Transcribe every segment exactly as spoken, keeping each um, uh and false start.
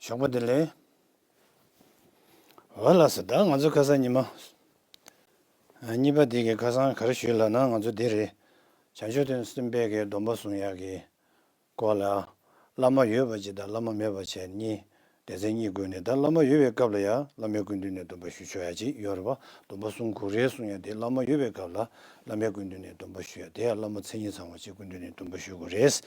ཞོགས་པ་བདེ་ལེགས། འོ་ལགས་སོ། ད་ང་ཚོ་ཁ་སང་ཉི་མ་གཉིས་པ་འདི་གི་ཁ་སང་ག་རེ་ཞུས་ལབ་ན། ང་ཚོ་འདི་རེད། བྱང་ཆུབ་སེམས་དཔའི་གི་སྡོམ་པ་བཟུང་ཡག་གི་སྐོར་ལ། བླ་མ་ཡོད་པ་གཅིག་དང་བླ་མ་མེད་པ་གཅིག་གཉིས། སྡེ་ཚན་གཉིས་བགོས་ནས། ད་བླ་མ་ཡོད་པའི་སྐབས་ལ་ཡང་བླ་མའི་སྐུ་མདུན་ནས་སྡོམ་པ་ཞུ་ཆོག་ཡག་ཅིག་ཡོད་རེད་པ། སྡོམ་པ་བཟུང་དགོས་རེད་གསུང་ཡག་དེ། བླ་མ་ཡོད་པའི་སྐབས་ལ་བླ་མའི་སྐུ་མདུན་ནས་སྡོམ་པ་ཞུ་ཡག་དེ་ཡང་བླ་མ་མཚན་ཉིད་ཚང་བ་ཅིག་སྐུ་མདུན་ནས་སྡོམ་པ་ཞུ་དགོས་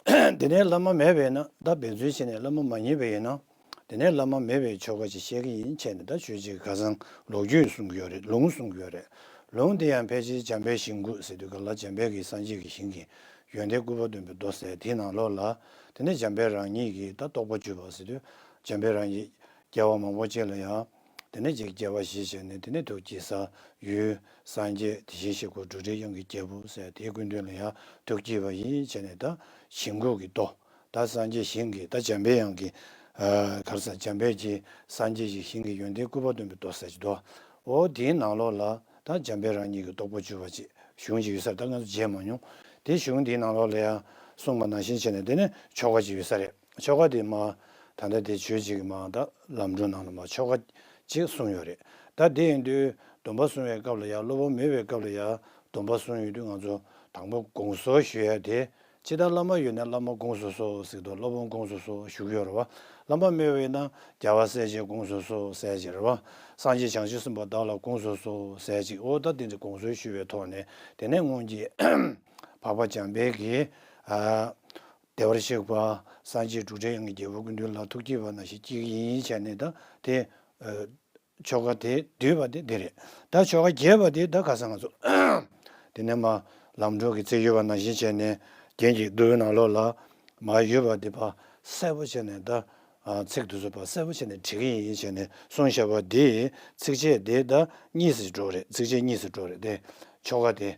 རེད། དེ་ནས་བླ་མ་མེད་པ་ཡིན་ན། ད་འབད་བརྩོན་བྱས་ནས་བླ་མ་མ་རྙེད་པ་ཡིན་ན། དེ་ནས་བླ་མ་མེད་པའི་ཆོ་ག་ཅིག་བཤད་ཀྱི་ཡིན་བྱས་ནས། ད་ཆོས་ཅིག་ཁ་སང་ལོ་རྒྱུས་གསུང་གི་ཡོད་རེད། ལུང་གསུང་གི་ཡོད་རེད། ལུང་དེ་ཡང་ཕལ་ཆེར་འཇམ་དཔལ་ཞིང་ཁམས་ཟེར་དུས་སྒང་ལ། འཇམ་དཔལ་གྱི་སངས་རྒྱས་ཀྱི་ཞིང་གི་ཡོན་ཏན་སྐུར་པ་འདོན་པའི་མདོ་ཟེར་དེའི་ནང་ལོགས་ལ། དེ་ནས་འཇམ་དཔལ་རང་ཉིད་ཀྱིས་ད་རྟོགས་པ་བཅུ་པ་ཟེར་དུས། འཇམ་དཔལ་རང་ཉིད་རྒྱལ་བ་མང་པོ་ཅིག་ལ་ཡང་། དེ་ནས་ཅིག་དགྱེས་པ་བཞེས་བྱས་ནས། དེ་ནས་ཐུགས་བསྐྱེད་ས་ཡུལ་སངས་རྒྱས་དེ་བཞིན་གཤེགས་པ་འབྲུག་སྒྲའི་དབྱངས་ཀྱི་རྒྱལ་པོ་ཟེར་དེའི་སྐུ་མདུན་ལ་ཡང་ཐུགས་བསྐྱེད་པ་ཡིན་བྱས་ནས། ད་ཞིང་ཁམས་ཀྱི་མདོ། ད་སངས་རྒྱས་ཞིང་གི། ད་འཇམ་པའི་དབྱངས་ཀྱི། ཨ། ག་རེ་ཟེར། འཇམ་དཔལ་གྱི་སངས་རྒྱས་ཀྱི་ཞིང་གི་ཡོན་ཏན་སྐུར་པ་འདོན་པའི་མདོ་ཟེར་གྱི་འདུག་འོ་དེའི་ནང་ལོགས་ལ་ད་འཇམ་དཔལ་རང་ཉིད་ཀྱི་རྟོགས་པ་བཅུ་པ་ཅིག་གཞུང་ཅིག་ཡོད་ས་རེད། ད་ང་ཚོ་མཇལ་མ་མྱོང་། དེ་གཞུང་དེའི་ནང་ལོགས་ལ་ཡང་གསུངས་པ་ནང་བཞིན་བྱས་ནས། དེ་ནས་ཆོ་ག་ཅིག་ཡོད་ས་རེད། ཆོ་ག་དེ་མར་ད་ལྟ་དེ་ཆོས་ཅིག་གི་མར་ད་ལམ་འགྲོ་ནང་ལ་མར་ཆོ་ག་ཅིག་གསུངས་ཡོད་རེད། ད་དེ་ཡིན་དུས་སྡོམ་པ་བཟུང་བའི་སྐབས་ལ་ཡང་། སློབ་དཔོན་མེད་པའི་སྐབས་ལ་ཡང་སྡོམ་པ་བཟུང་ཡོང་དུས་ང་ཚོ་དང་པོ་དགོངས་གསོལ་ཞུ་ཡ་དེ། ཅི་ལྟར་བླ་མ་ཡོད་ན་བླ་མ་དགོངས་སུ་གསོལ་ཟེར་གྱི་འདུག་སློབ་དཔོན་དགོངས་སུ་གསོལ་ཞུ་གི་ཡོད་རེད་པ། བླ་མ་མེད་པ་ཡིན་ན་རྒྱལ་བ་སྲས་བཅས་དགོངས་སུ་གསོལ་ཟེར་གྱི་རེད་པ། སངས་རྒྱས་བྱང་ཆུབ་སེམས་དཔའ་བདག་ལ་དགོངས་སུ་གསོལ་ཟེར་གྱི། འོ་ད་དེ་འདྲའི་དགོངས་གསོལ་ཞུ་བའི་ཐོག་ནས། དེ་ནས་སྔོན་གྱི་འཕགས་པ་འཇམ་དཔལ་གྱིས། ཨ། བདེ་བར་གཤེགས་པ་སངས་རྒྱས་འབྲུག་སྒྲའི་དབྱངས་ཀྱི་རྒྱལ་པོའི་སྐུ་མདུན་ལ་ཐུགས་བསྐྱེད་པ་ནང་བཞིན་བསྐྱེད་ཀྱི་ཡིན་བྱས་ནས། ད་དེ། ཨ། ཆོ་ག་དེ་བསྡུས་པ་དེ་འདི་རེད། ད་ཆོ་ག་རྒྱས་པ་དེ་ད་ཁ་སང་ང་ཚོ་དེ་ནས་མར་ལམ་འགྲོ་གི་ཚིག་ཡོད་པ་ནང་བཞིན་བྱས་ནས། རྒྱན་གྱི་མདོའི་ནང་ལོགས་ལ་མར་ཡོད་པ་དེ་ཕར་གསལ་པོ་བྱས་ནས། ད། ཨ། ཚིག་དེ་ཚོ་ཕར་གསལ་པོ་བྱས་ནས་བྲིས་ཀྱི་ཡིན་བྱས་ནས་གསུངས་བཞག་པ་དེ། ཚིགས་བཅད་དེ་ད་གཉིས་སུ་འགྲོ་རེད། ཚིགས་བཅད་གཉིས་སུ་འགྲོ་རེད། དེ་ཆོ་ག་དེ།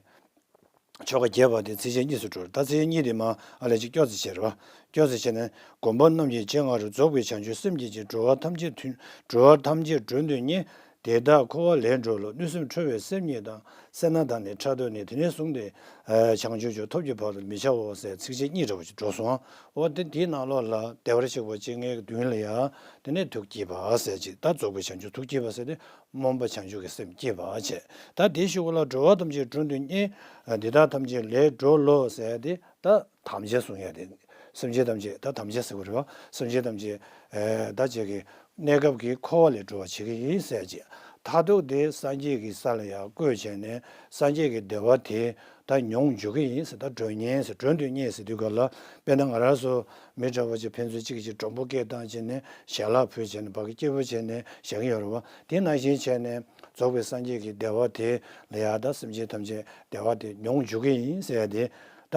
ཆོ་ག་རྒྱས་པ་དེ་ཚིགས་བཅད་གཉིས་སུ་འགྲོ་རེད། ད་ཚིགས་བཅད་གཉིས་དེ་མར་ཨ་ལས་ཅིག་སྐྱོར་ཙམ་བྱས་རེད་པ། སྐྱོར་ཙམ་བྱས་ནས། སྒོམ་པ་རྣམས་ཀྱི་སྤྱན་སྔ་རུ། རྫོགས་པའི་བྱང་ཆུབ་སེམས་བསྐྱེད་ཅིང་། འགྲོ་བ་ཐམས་ཅད་དོན། འགྲོ་བ་ཐམས་ཅད་མགྲོན་དུ་གཉེར། དེ་དག་འཁོར་བ་ལས་སྒྲོལ་ལོ། གནོད་སེམས་ཁྲོ་བའི་སེམས་ཉིད་དང་། སེར་སྣ་དང་ནི་ཕྲག་དོག་ནི། དེ་ནས་བཟུང་སྟེ་བྱང་ཆུབ་མཆོག་ཐོབ་ཀྱི་བར་དུ་མི་བྱའོ་ཟེར་ཚིགས་བཅད་གཉིས་འདྲ་བོ་ཅིག་འགྲོ་སོང་། འོ་དེ་དེའི་ནང་ལོགས་ལ་བདེ་བར་གཤེགས་པ་སྤྱན་སྔའི་མདུན་ལ་ཡང་དེ་ནས་ཐུགས་བསྐྱེད་པ་ཟེར་ཅིག་ད་རྫོགས་པའི་བྱང་ཆུབ། ཐུགས་བསྐྱེད་པ་ཟེར་དེ་སྨོན་པ་བྱང་ཆུབ་ཀྱི་སེམས་བསྐྱེད་པ་བྱས། ད་དེའི་གཞུག་ལ་འགྲོ་བ་ཐམས་ཅད་མགྲོན་དུ་གཉེར། དེ་དག་ཐམས་ཅད་ལས་སྒྲོལ་ལོ་ཟེར་དེ། ད་དམ་བཅའ་གསུང་ཡ་དེ། སེམས་ཅན་ཐམས་ཅད། ད་དམ་བཅའ་ཟེར་བ་རེད་པ། སེམས་ཅན་ཐམས་ཅད། ཨེ། ད་ཅིག་གི་གནས་སྐབས་ཀྱི་འཁོར་བ་ལས་སྒྲོལ་བར་བྱེད་ཀྱི་ཡིན་ཟེར་ཅིག་མཐར་ཐུག་དེ་སངས་རྒྱས་ཀྱི་ས་ལ་ཡང་བཀོད་བྱས་ནས། སངས་རྒྱས་ཀྱི་བདེ་བ་དེ་ད་མྱོང་འཇུག་གི་ཡིན་ཟེར། ད་མགྲོན་གཉེར་ཟེར། མགྲོན་དུ་གཉེར་ཟེར་དུས་སྒང་ལ། དཔེར་ན་ང་རང་ཚོ་མི་འདྲ་བ་ཅིག་ཕན་ཚུན་གཅིག་གིས་གཅིག་མགྲོན་པོ་སྐད་བཏང་བྱས་ནས། ཞལ་ལག་ཕུལ་བྱས་ནས། ཕ་གི་སྐྱིད་པོ་བྱས་ནས་བཞག་གི་ཡོད་རེད་པ། དེ་ནང་བཞིན་བྱས་ནས་རྫོགས་པའི་སངས་རྒྱས་ཀྱི་བདེ་བ་དེ་ལ་ཡང་། ད་སེམས་ཅན་ཐམས་ཅད་བདེ་བ་དེ་མྱོང་འཇུག་གི་ཡིན་ཟེར་ཡ་དེ། ད་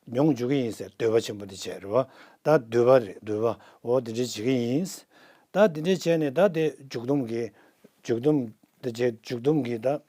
མྱོང་འཇུག་གི་ཡིན་ཟེར་འདོད་པ་ཆེན་པོ་དེ་བྱས་རེད་པ། ད་འདོད་པ་རེད། འདོད་པ། འོ་དེ་འདྲ་བྱེད་ཀྱི་ཡིན། ད་དེ་འདྲ་བྱས་ནས། ད་དེ་འཇུག་སྡོམ་གྱི། འཇུག་སྡོམ་དེ་བྱས། འཇུག་སྡོམ་གྱི་ད་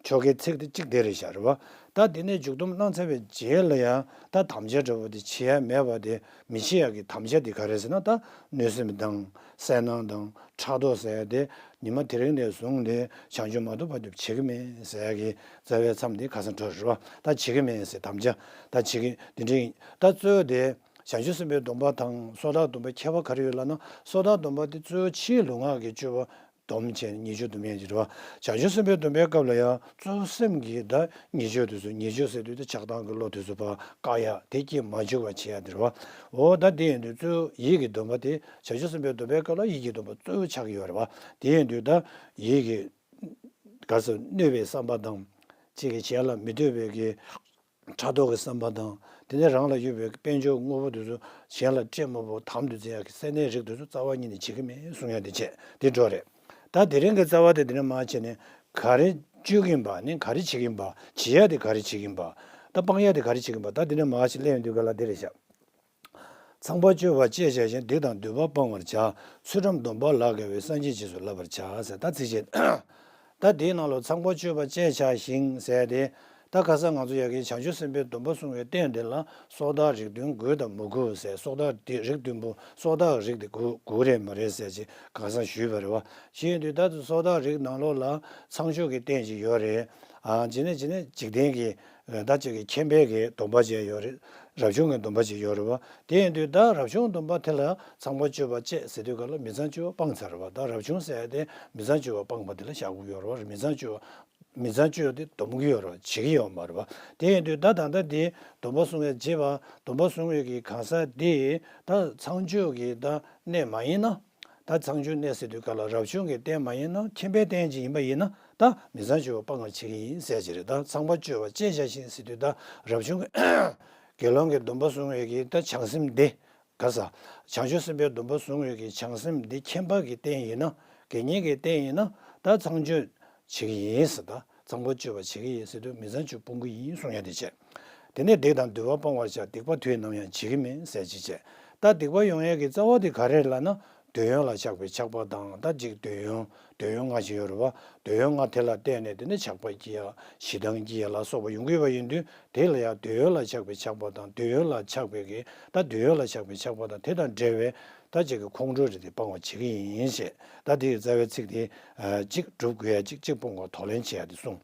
ཆོ་གའི་ཚིག་དེ་གཅིག་དེ་རེད་ཤག་རེད་པ། ད་དེ་ནས་འཇུག་སྡོམ་གནང་ཚར་བའི་རྗེས་ལ་ཡང་། ད་དམ་བཅའ་འདྲ་བོ་དེ་བྱེད་ཡ་མེད་པ་དེ། མི་བྱེད་ཡ་གི་དམ་བཅའ་དེ་ག་རེ་ཟེར་ན། ད་གནོད་སེམས་དང་། སེར་སྣ་དང་། ཕྲག་དོག་ཟེར་ཡ་དེ་ཉི་མ་དེ་རིང་ནས་བཟུང་སྟེ་བྱང་ཆུབ་མ་ཐོབ་བར་དུ་བྱེད་ཀྱི་མེད་ཟེར་ཡ་གི་རྩ་བའི་མཚམས་དེ་ཁ་སང་འགྲོ་རེད་པ། ད་བྱེད་ཀྱི་མེད་ཟེར་དམ་བཅའ། ད་བྱེད་ཀྱི་འདི་འདྲ་ཡིན། ད་གཙོ་བོ་དེ་བྱང་ཆུབ་སེམས་དཔའི་སྡོམ་པ་དང་སོ་ཐར་སྡོམ་པའི་ཁྱད་པར་ག་རེ་ཡོད་ལབ་ན། སོ་ཐར་སྡོམ་པ་དེ་གཙོ་བོ་ཕྱིའི་ལུས་ངག་གི་སྤྱོད་པ་སྡོམ་བྱས། ཉེས་སྤྱོད་སྡོམ་ཡས་ཀྱི་རེད་པ། བྱང་ཆུབ་སེམས་དཔའི་སྡོམ་པའི་སྐབས་ལ་ཡང་གཙོ་བོ་སེམས་ཀྱི་ད་ཉེས་སྤྱོད་དེ་ཚོ། ཉེས་སྤྱོད་ཟེར་དུས་ད་ཆགས་སྡང་གི་བློ་དེ་ཚོ་ཕར་བཀག་ཡ། དེ་སྐྱེ་མ་བཅུག་པ་བྱེད་ཡ་དེ་རེད་པ། འོ་ད་དེ་ཡིན་དུས་གཙོ་བོ་ཡིད་ཀྱི་སྡོམ་པ་དེ། བྱང་ཆུབ་སེམས་དཔའི་སྡོམ་པའི་སྐབས་ལ་ཡིད་ཀྱི་སྡོམ་པ་གཙོ་བོ་ཆགས་ཀྱི་ཡོད་རེད་པ། དེ་ཡིན་དུས་ད་ཡིད་ཀྱི། ག་རེ་ཟེར། གནོད་པའི་བསམ་པ་དང་། གཅིག་གིས་གཞན་ལ་མི་འདོད་པའི་གི་ཕྲག་དོག་གི་བསམ་པ་དང་། དེ་ནས་རང་ལ་ཡོད་པའི་དཔལ་འབྱོར་དངོས་པོ་དེ་ཚོ་གཞན་ལ་སྤྲད་མ་དགོས་པར་དམ་དུ་འཛིན་ཡག་གི་སེར་སྣའི་རིགས་དེ་ཚོ་རྩ་བ་ཉིད་ནས་བྱེད་ཀྱི་མེད་གསུང་ཡ་དེ་བྱས། དེ་འགྲོ་རེད། ད་དེ་རིང་གི་རྩ་བ་དེ་དེ་ནས་མར་བྱས་ནས། ག་རེ་སྤྱོད་ཀྱིན་པ་ནི་ག་རེ་བྱེད་ཀྱིན་པ། བྱེད་ཡ་དེ་ག་རེ་བྱེད་ཀྱིན་པ། ད་སྤང་ཡ་དེ་ག་རེ་བྱེད་ཀྱིན་པ། ད་དེ་ནས་མར་ཞིག་གླེང་དུས་སྒང་ལ་དེ་རེད་ཤག་ཚངས་པར་སྤྱོད་པ་སྤྱད་བྱ་ཞིང་། སྡིག་དང་སྡུག་པ་སྤང་བར་བྱ། ཚུལ་ཁྲིམས་སྡོམ་པ་ལ་དགའ་བའི། སངས་རྒྱས་རྗེས་སུ་བསླབ་པར་བྱ་ཟེར། ད་ཚིགས་བཅད། ད་དེའི་ནང་ལོགས་ཚངས་པར་སྤྱོད་པ་སྤྱད་བྱ་ཞིང་ཟེར་དེ། ད་ཁ་སང་ང་ཚོ་ཡ་གི་བྱང་ཆུབ་སེམས་དཔའི་སྡོམ་པ་བཟུང་བའི་རྟེན་དེ་ལ་སོ་ཐར་རིགས་བདུན་དགོས་དང་མི་དགོས་ཟེར། སོ་ཐར་དེ་རིགས་བདུན་པོ། སོ་ཐར་རིགས་དེ་དགོས་དགོས་རེད་མ་རེད་ཟེར་ཅིག་ཁ་སང་ཞུས་པ་རེད་པ། ཞེས་ཡིན་དུས་ད་སོ་ཐར་རིགས་ནང་ལོགས་ལ་ཚངས་སྤྱོད་ཀྱི་རྟེན་ཅིག་ཡོད་རེད། ཨ། བྱས་ནས་བྱས་ནས་འཇིག་རྟེན་གྱི། ད་ཅིག་གི་མཁྱེན་པའི་གི་སྡོམ་པ་བྱས་ཡོད་རེད། རབ་བྱུང་གི་སྡོམ་པ་ཅིག་ཡོད་རེད་བ། དེ་ཡིན་དུས་ད་རབ་བྱུང་སྡོམ་པ་དེ་ལ་ཚངས་པ་སྤྱོད་པ་བཅས་ཟེར་དུས་ག་ལ་མི་ཚངས་སྤྱོད་པ་སྤངས་ཚར་བ། ད་རབ་བྱུང་ཟེར་ཡ་དེ་མི་ཚངས་སྤྱོད་པ་སྤངས་པ་དེ་ལ་བཞག་དགོས་ཡོད་རེད་བ། མི་ཚངས་སྤྱོད་པ་མི་ཚངས་སྤྱོད་དེ་སྡོམ་གྱི་ཡོད་རེད་བ། བྱེད་ཀྱི་ཡོད་མ་རེད་བ། དེ་ཡིན་དུས་ད་ད་ལྟ་དེ་སྡོམ་པ་བསྲུང་ཡ་བྱེད་པ་སྡོམ་པ་བསྲུང་ཡ་གི་གང་ཟག་དེ་ད་ཚངས་སྤྱོད་ཀྱི་ད་གནས་མ་ཡིན་ན། ད་ཚངས་སྤྱོད་གནས་ཟེར་དུས་ག་ལ་རབ་བྱུང་གི་རྟེན་མ་ཡིན་ན་ཁྱིམ་པའི་རྟེན་ཅིག་ཡིན་པ་ཡིན་ན་ད་མི་ཚངས་སྤྱོད་པ་སྤང་བ་བྱེད་ཀྱི་ཡིན་ཟེར་གྱི་རེད། ད་ཚངས་པ་སྤྱོད་པ་བཅས་བྱ་ཞིང་ཟེར་དུས་ད་རབ་བྱུང་གི་དགེ་སློང་གི་སྡོམ་པ་བསྲུང་བའི་གི་ད་བྱང་སེམས་འདི་ག་ས་བྱང་ཆུབ་སེམས་དཔའི་སྡོམ་པ་བསྲུང་བའི་གི་བྱང་སེམས་འདི་ཁྱིམ་པ་གི་རྟེན་ཡིན་ན་དགེ་བསྙེན་གྱི་རྟེན་ཡིན་ན་ད་ཚངས་སྤྱོད་བྱེད་ཀྱི་ཡིན་ཟེར། ད་ཚངས་པ་སྤྱོད་པ་བྱེད་ཀྱི་ཡིན་ཟེར་དུས་མི་ཚངས་སྤྱོད་སྤོང་གི་ཡིན་གསུང་ཡ་དེ་བྱས། དེ་ནས་སྡིག་དང་འདུན་པ་སྤང་བར་བྱ། སྡིག་པ་དུས་ནམ་ཡང་བྱེད་ཀྱི་མིན་ཟེར་ཅིག་བྱས། ད་སྡིག་པ་ཡོང་ཡས་ཀྱི་རྩ་བ་དེ་ག་རེ་ལབ་ན། འདོད་ཡོན་ལ་ཆགས་པའི་ཆགས་པ་དང་ད་ཅིག་འདོད་ཡོན་འདོད་ཡོན་ལྔ་ཞིག་ཡོད་རེད་བ། འདོད་ཡོན་ལྔ་དེ་ལ་བརྟེན་ནས་དེ་ནས་ཆགས་པ་སྐྱེ་ཡ་ཞེ་སྡང་སྐྱེ་ཡ་ལ་སོགས་པ་ཡོང་གི་ཡོད་པ་ཡིན་དུས་དེ་ལ་ཡང་འདོད་ཡོན་ལ་ཆགས་པའི་ཆགས་པ་དང་འདོད་ཡོན་ལ་ཆགས་པའི་གི་ད་འདོད་ཡོན་ལ་ཆགས་པའི་ཆགས་པ་དང་དེ་དང་འབྲེལ་བའི་ད་ཅིག་གི་ཁོང་ཁྲོ་རེ་དེ་སྤང་བ་བྱེད་ཀྱི་ཡིན་ཞེས་ད་དེ་ཡི་རྩ་བའི་ཚིག་དེ་གཅིག་སྒྲུབ་དགོས་ཡ་གཅིག་གཅིག་སྤོང་བ་དོགས་ལེན་བྱེད་ཡ་དེ་གསུངས།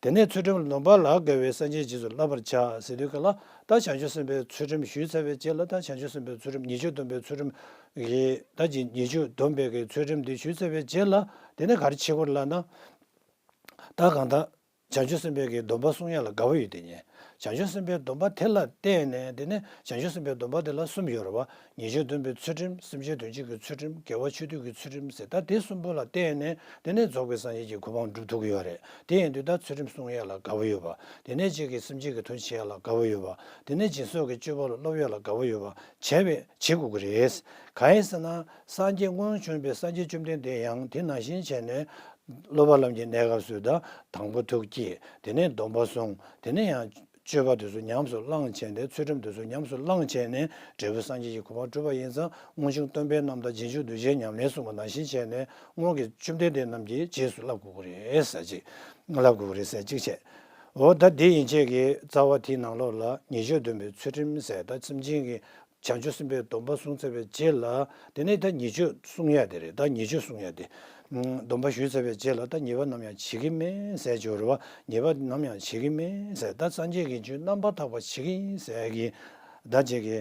དེ་ནས་ཚུལ་ཁྲིམས་སྡོམ་པ་ལ་དགའ་བའི་སངས་རྒྱས་རྗེས་སུ་བསླབ་པར་བྱ་ཟེར་དུས་ག་ལ་ད་བྱང་ཆུབ་སེམས་དཔའི་ཚུལ་ཁྲིམས་ཞུས་ཚར་བའི་རྗེས་ལ་ད་བྱང་ཆུབ་སེམས་དཔའི་ཚུལ་ཁྲིམས་ཉེས་སྤྱོད་སྡོམ་པའི་ཚུལ་ཁྲིམས་ཀྱི་ད་ཅིག་ཉེས་སྤྱོད་སྡོམ་པའི་གི་ཚུལ་ཁྲིམས་དེ་ཞུས་ཚར་བའི་རྗེས་ལ་དེ་ནས་ག་རེ་བྱེད་དགོས་ལབ་ན། ད་གང་ལྟར་བྱང་ཆུབ་སེམས་དཔའི་གི་སྡོམ་པ་བསྲུང་ཡ་ལ་དགའ་བོ་ཡོད་དེ་ཉེ། བྱང་ཆུབ་སེམས་དཔའི་སྡོམ་པ་དེ་ལ་བརྟེན་ནས་དེ་ནས་བྱང་ཆུབ་སེམས་དཔའི་སྡོམ་པ་དེ་ལ་གསུམ་ཡོད་རེད་བ། ཉེས་སྤྱོད་སྡོམ་པའི་ཚུལ་ཁྲིམས་སེམས་ཅན་དོན་བྱེད་ཀྱི་ཚུལ་ཁྲིམས་དགེ་བ་ཆོས་སྡུད་ཀྱི་ཚུལ་ཁྲིམས་ཟེར་ད་དེ་གསུམ་པོ་ལ་བརྟེན་ནས་དེ་ནས་རྫོགས་པའི་སངས་རྒྱས་ཀྱི་གོ་འཕང་སྒྲུབ་ཐུབ་ཀྱི་ཡོད་རེད། དེ་ཡིན་དུས་ད་ཚུལ་ཁྲིམས་སྲུང་ཡ་ལ་དགའ་བོ་ཡོད་པ། དེ་ནས་གཅིག་གིས་སེམས་ཅན་གྱི་དོན་བྱེད་ཡ་ལ་དགའ་བོ་ཡོད་པ། དེ་ནས་སྦྱིན་སོགས་ཀྱི་སྤྱོད་པ་ལ་སློབ་ཡ་ལ་དགའ་བོ་ཡོད་པ་བྱས་པས་བྱེད་དགོས་ཀྱི་རེད། གང་ཡིན་ཟེར་ན་སངས་རྒྱས་སྔོན་བྱོན་པའི་སངས་རྒྱས་བཅོམ་ལྡན་འདས་ཡང་དེ་ནང་བཞིན་བྱས་ནས་སློབ་པ་ལམ་གྱི་གནས་སྐབས་སུ་ད་དང་པོ་ཐུགས་བསྐྱེད་དེ་ནས་སྡོམ་པ་བསྲུང་དེ་ནས་ཡང་། སྤྱོད་པ་དེ་ཚོ་ཉམས་སུ་བླངས་བྱས་ནས་ཚུལ་ཁྲིམས་དེ་ཚོ་ཉམས་སུ་བླངས་བྱས་ནས་འབྲས་བུ་སངས་རྒྱས་ཀྱི་གོ་འཕང་སྒྲུབ་པ་ཡིན་ཙང་སྔོན་བྱུང་སྟོན་པའི་རྣམ་ཐར་རྗེས་འཇུག་གདུལ་བྱའི་ཉམས་ལེན་གསུངས་པ་ནང་བཞིན་བྱས་ནས་སྔོན་གྱི་བཅོམ་ལྡན་འདས་རྣམས་ཀྱིས་རྗེས་སུ་བསླབ་དགོས་ཀྱི་རེད་ཟེར་ཅིག་བསླབ་དགོས་ཀྱི་རེད་ཟེར་ཅིག་བྱས། འོ་ད་དེ་ཡན་ཆད་ཀྱི་རྩ་བ་དེའི་ནང་ལོགས་ལ་ཉེས་སྤྱོད་སྡོམ་པའི་ཚུལ་ཁྲིམས་ཟེར་ད་སེམས་ཅན་གྱི་བྱང་ཆུབ་སེམས་དཔའི་སྡོམ་པ་བསྲུང་ཚར་བའི་རྗེས་ལ་དེ་ནས་ད་ཉེས་སྤྱོད་བསྲུང་ཡ་དེ་རེད། ད་ཉེས་སྤྱོད་བསྲུང་ཡ་དེ། སྡོམ་པ་ཞུས་ཚར་བའི་རྗེས་ལ་ད་ཉེས་པ་ནམ་ཡང་བྱེད་ཀྱི་མེད་ཟེར་གྱི་ཡོད་རེད་བ། ཉེས་པ་ནམ་ཡང་བྱེད་ཀྱི་མེད་ཟེར་ད་སངས་རྒྱས་ཀྱི་རྗེས་རྣམ་པར་དག་པ་བྱེད་ཀྱི་ཡིན་ཟེར་གྱི་ད་ཅིག་གི་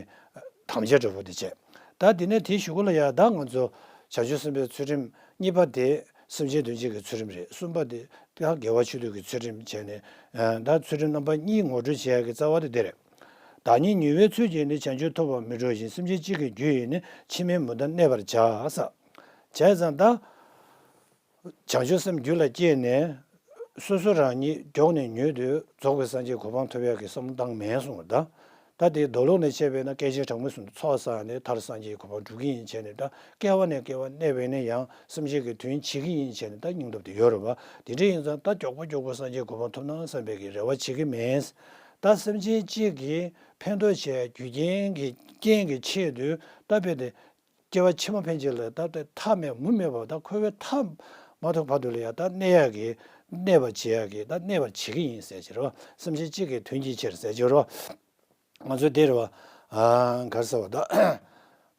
དམ་བཅའ་འདྲ་པོ་དེ་བྱས། ད་དེ་ནས་དེའི་གཞུག་གུ་ལ་ཡ་ད་ང་ཚོ་བྱང་ཆུབ་སེམས་དཔའི་ཚུལ་ཁྲིམས་གཉིས་པ་དེ་སེམས་ཅན་དོན་བྱེད་ཀྱི་ཚུལ་ཁྲིམས་རེད། གསུམ་པ་དེ་ད་དགེ་བ་ཆོས་སྡུད་ཀྱི་ཚུལ་ཁྲིམས་བྱས་ནས་ད་ཚུལ་ཁྲིམས་རྣམ་པ་གཉིས་ངོ་སྤྲོད་བྱེད་ཡ་གི་རྩ་བ་དེ་དེ་རེད། བདག་ཉིད་ཉེས་པའི་ཚུལ་གྱིས་ནི། བྱང་ཆུབ་ཐོབ་པར་མི་སྤྲོ་ཞིང་། སེམས་ཅན་གཅིག་གི་རྒྱུ་ཡིས་ནི། ཕྱི་མའི་མུ་མཐར་གནས་པར་བྱ། ས། བྱས་ཙང་ད། བྱང་ཆུབ་སེམས་རྒྱུད་ལ་སྐྱེས་ནས། སོ་སོ་རང་ཉིད་མགྱོགས་ནས་མྱུར་དུ་རྫོགས་པའི་སངས་རྒྱས་གོ་འཕང་ཐོབ་ཡག་གི་བསམ་བློ་བཏང་མེད་གསུངས་པ་ད། ད་དེ་མདོ་ལུགས་ནས་བཤད་པས་ན་སྐད་ཅིག་གྲངས་མེད་གསུམ་དུ་ཚོགས་བསགས་ནས་མཐར་སངས་རྒྱས་གོ་འཕང་འགྲུབ་ཀྱི་ཡིན་བྱས་ནས་ད་སྐྱེ་བ་ནས་སྐྱེ་བ་གནས་པས་ན་ཡང་སེམས་ཅན་གྱི་དོན་བྱེད་ཀྱི་ཡིན་བྱས་ནས་ད་སྙིང་སྟོབས་དེ་ཡོད་རེད་བ། དེ་འདྲ་ཡིན་ཙང་ད་མགྱོགས་པོ་མགྱོགས་པོ་སངས་རྒྱས་གོ་འཕང་ཐོབ་ན་བསམ་པའི་གི་རེ་བ་བྱེད་ཀྱི་མེད། ད་སེམས་ཅན་གཅིག་གི་ཕན་ཐོགས་བྱས་རྒྱུ་རྐྱེན་གྱི་རྐྱེན་གྱི་ཆེད་དུ་ད་དཔེ་དེ། སྐྱེ་བ་ཕྱི་མ་ཕན་ཆད་ལ་ད་ལྟ་མཐའ་མེད་མུ་མེད་པ་ད་འཁོར་བའི་མཐའ་མ་ཐུག་བར་དུ་ལ་ཡང་ད་གནས་ཡག་གི་གནས་པར་བྱེད་ཡག་གི་ད་གནས་པར་བྱེད་ཀྱི་ཡིན་ཟེར་གྱི་རེད་བ། སེམས་ཅན་གཅིག་གི་དོན་གྱི་ཕྱིར་ཟེར་གྱི་རེད་བ། ང་ཚོའི་འདི་རེད་བ། ཨ་ག་རེ་ཟེར་བ་ད།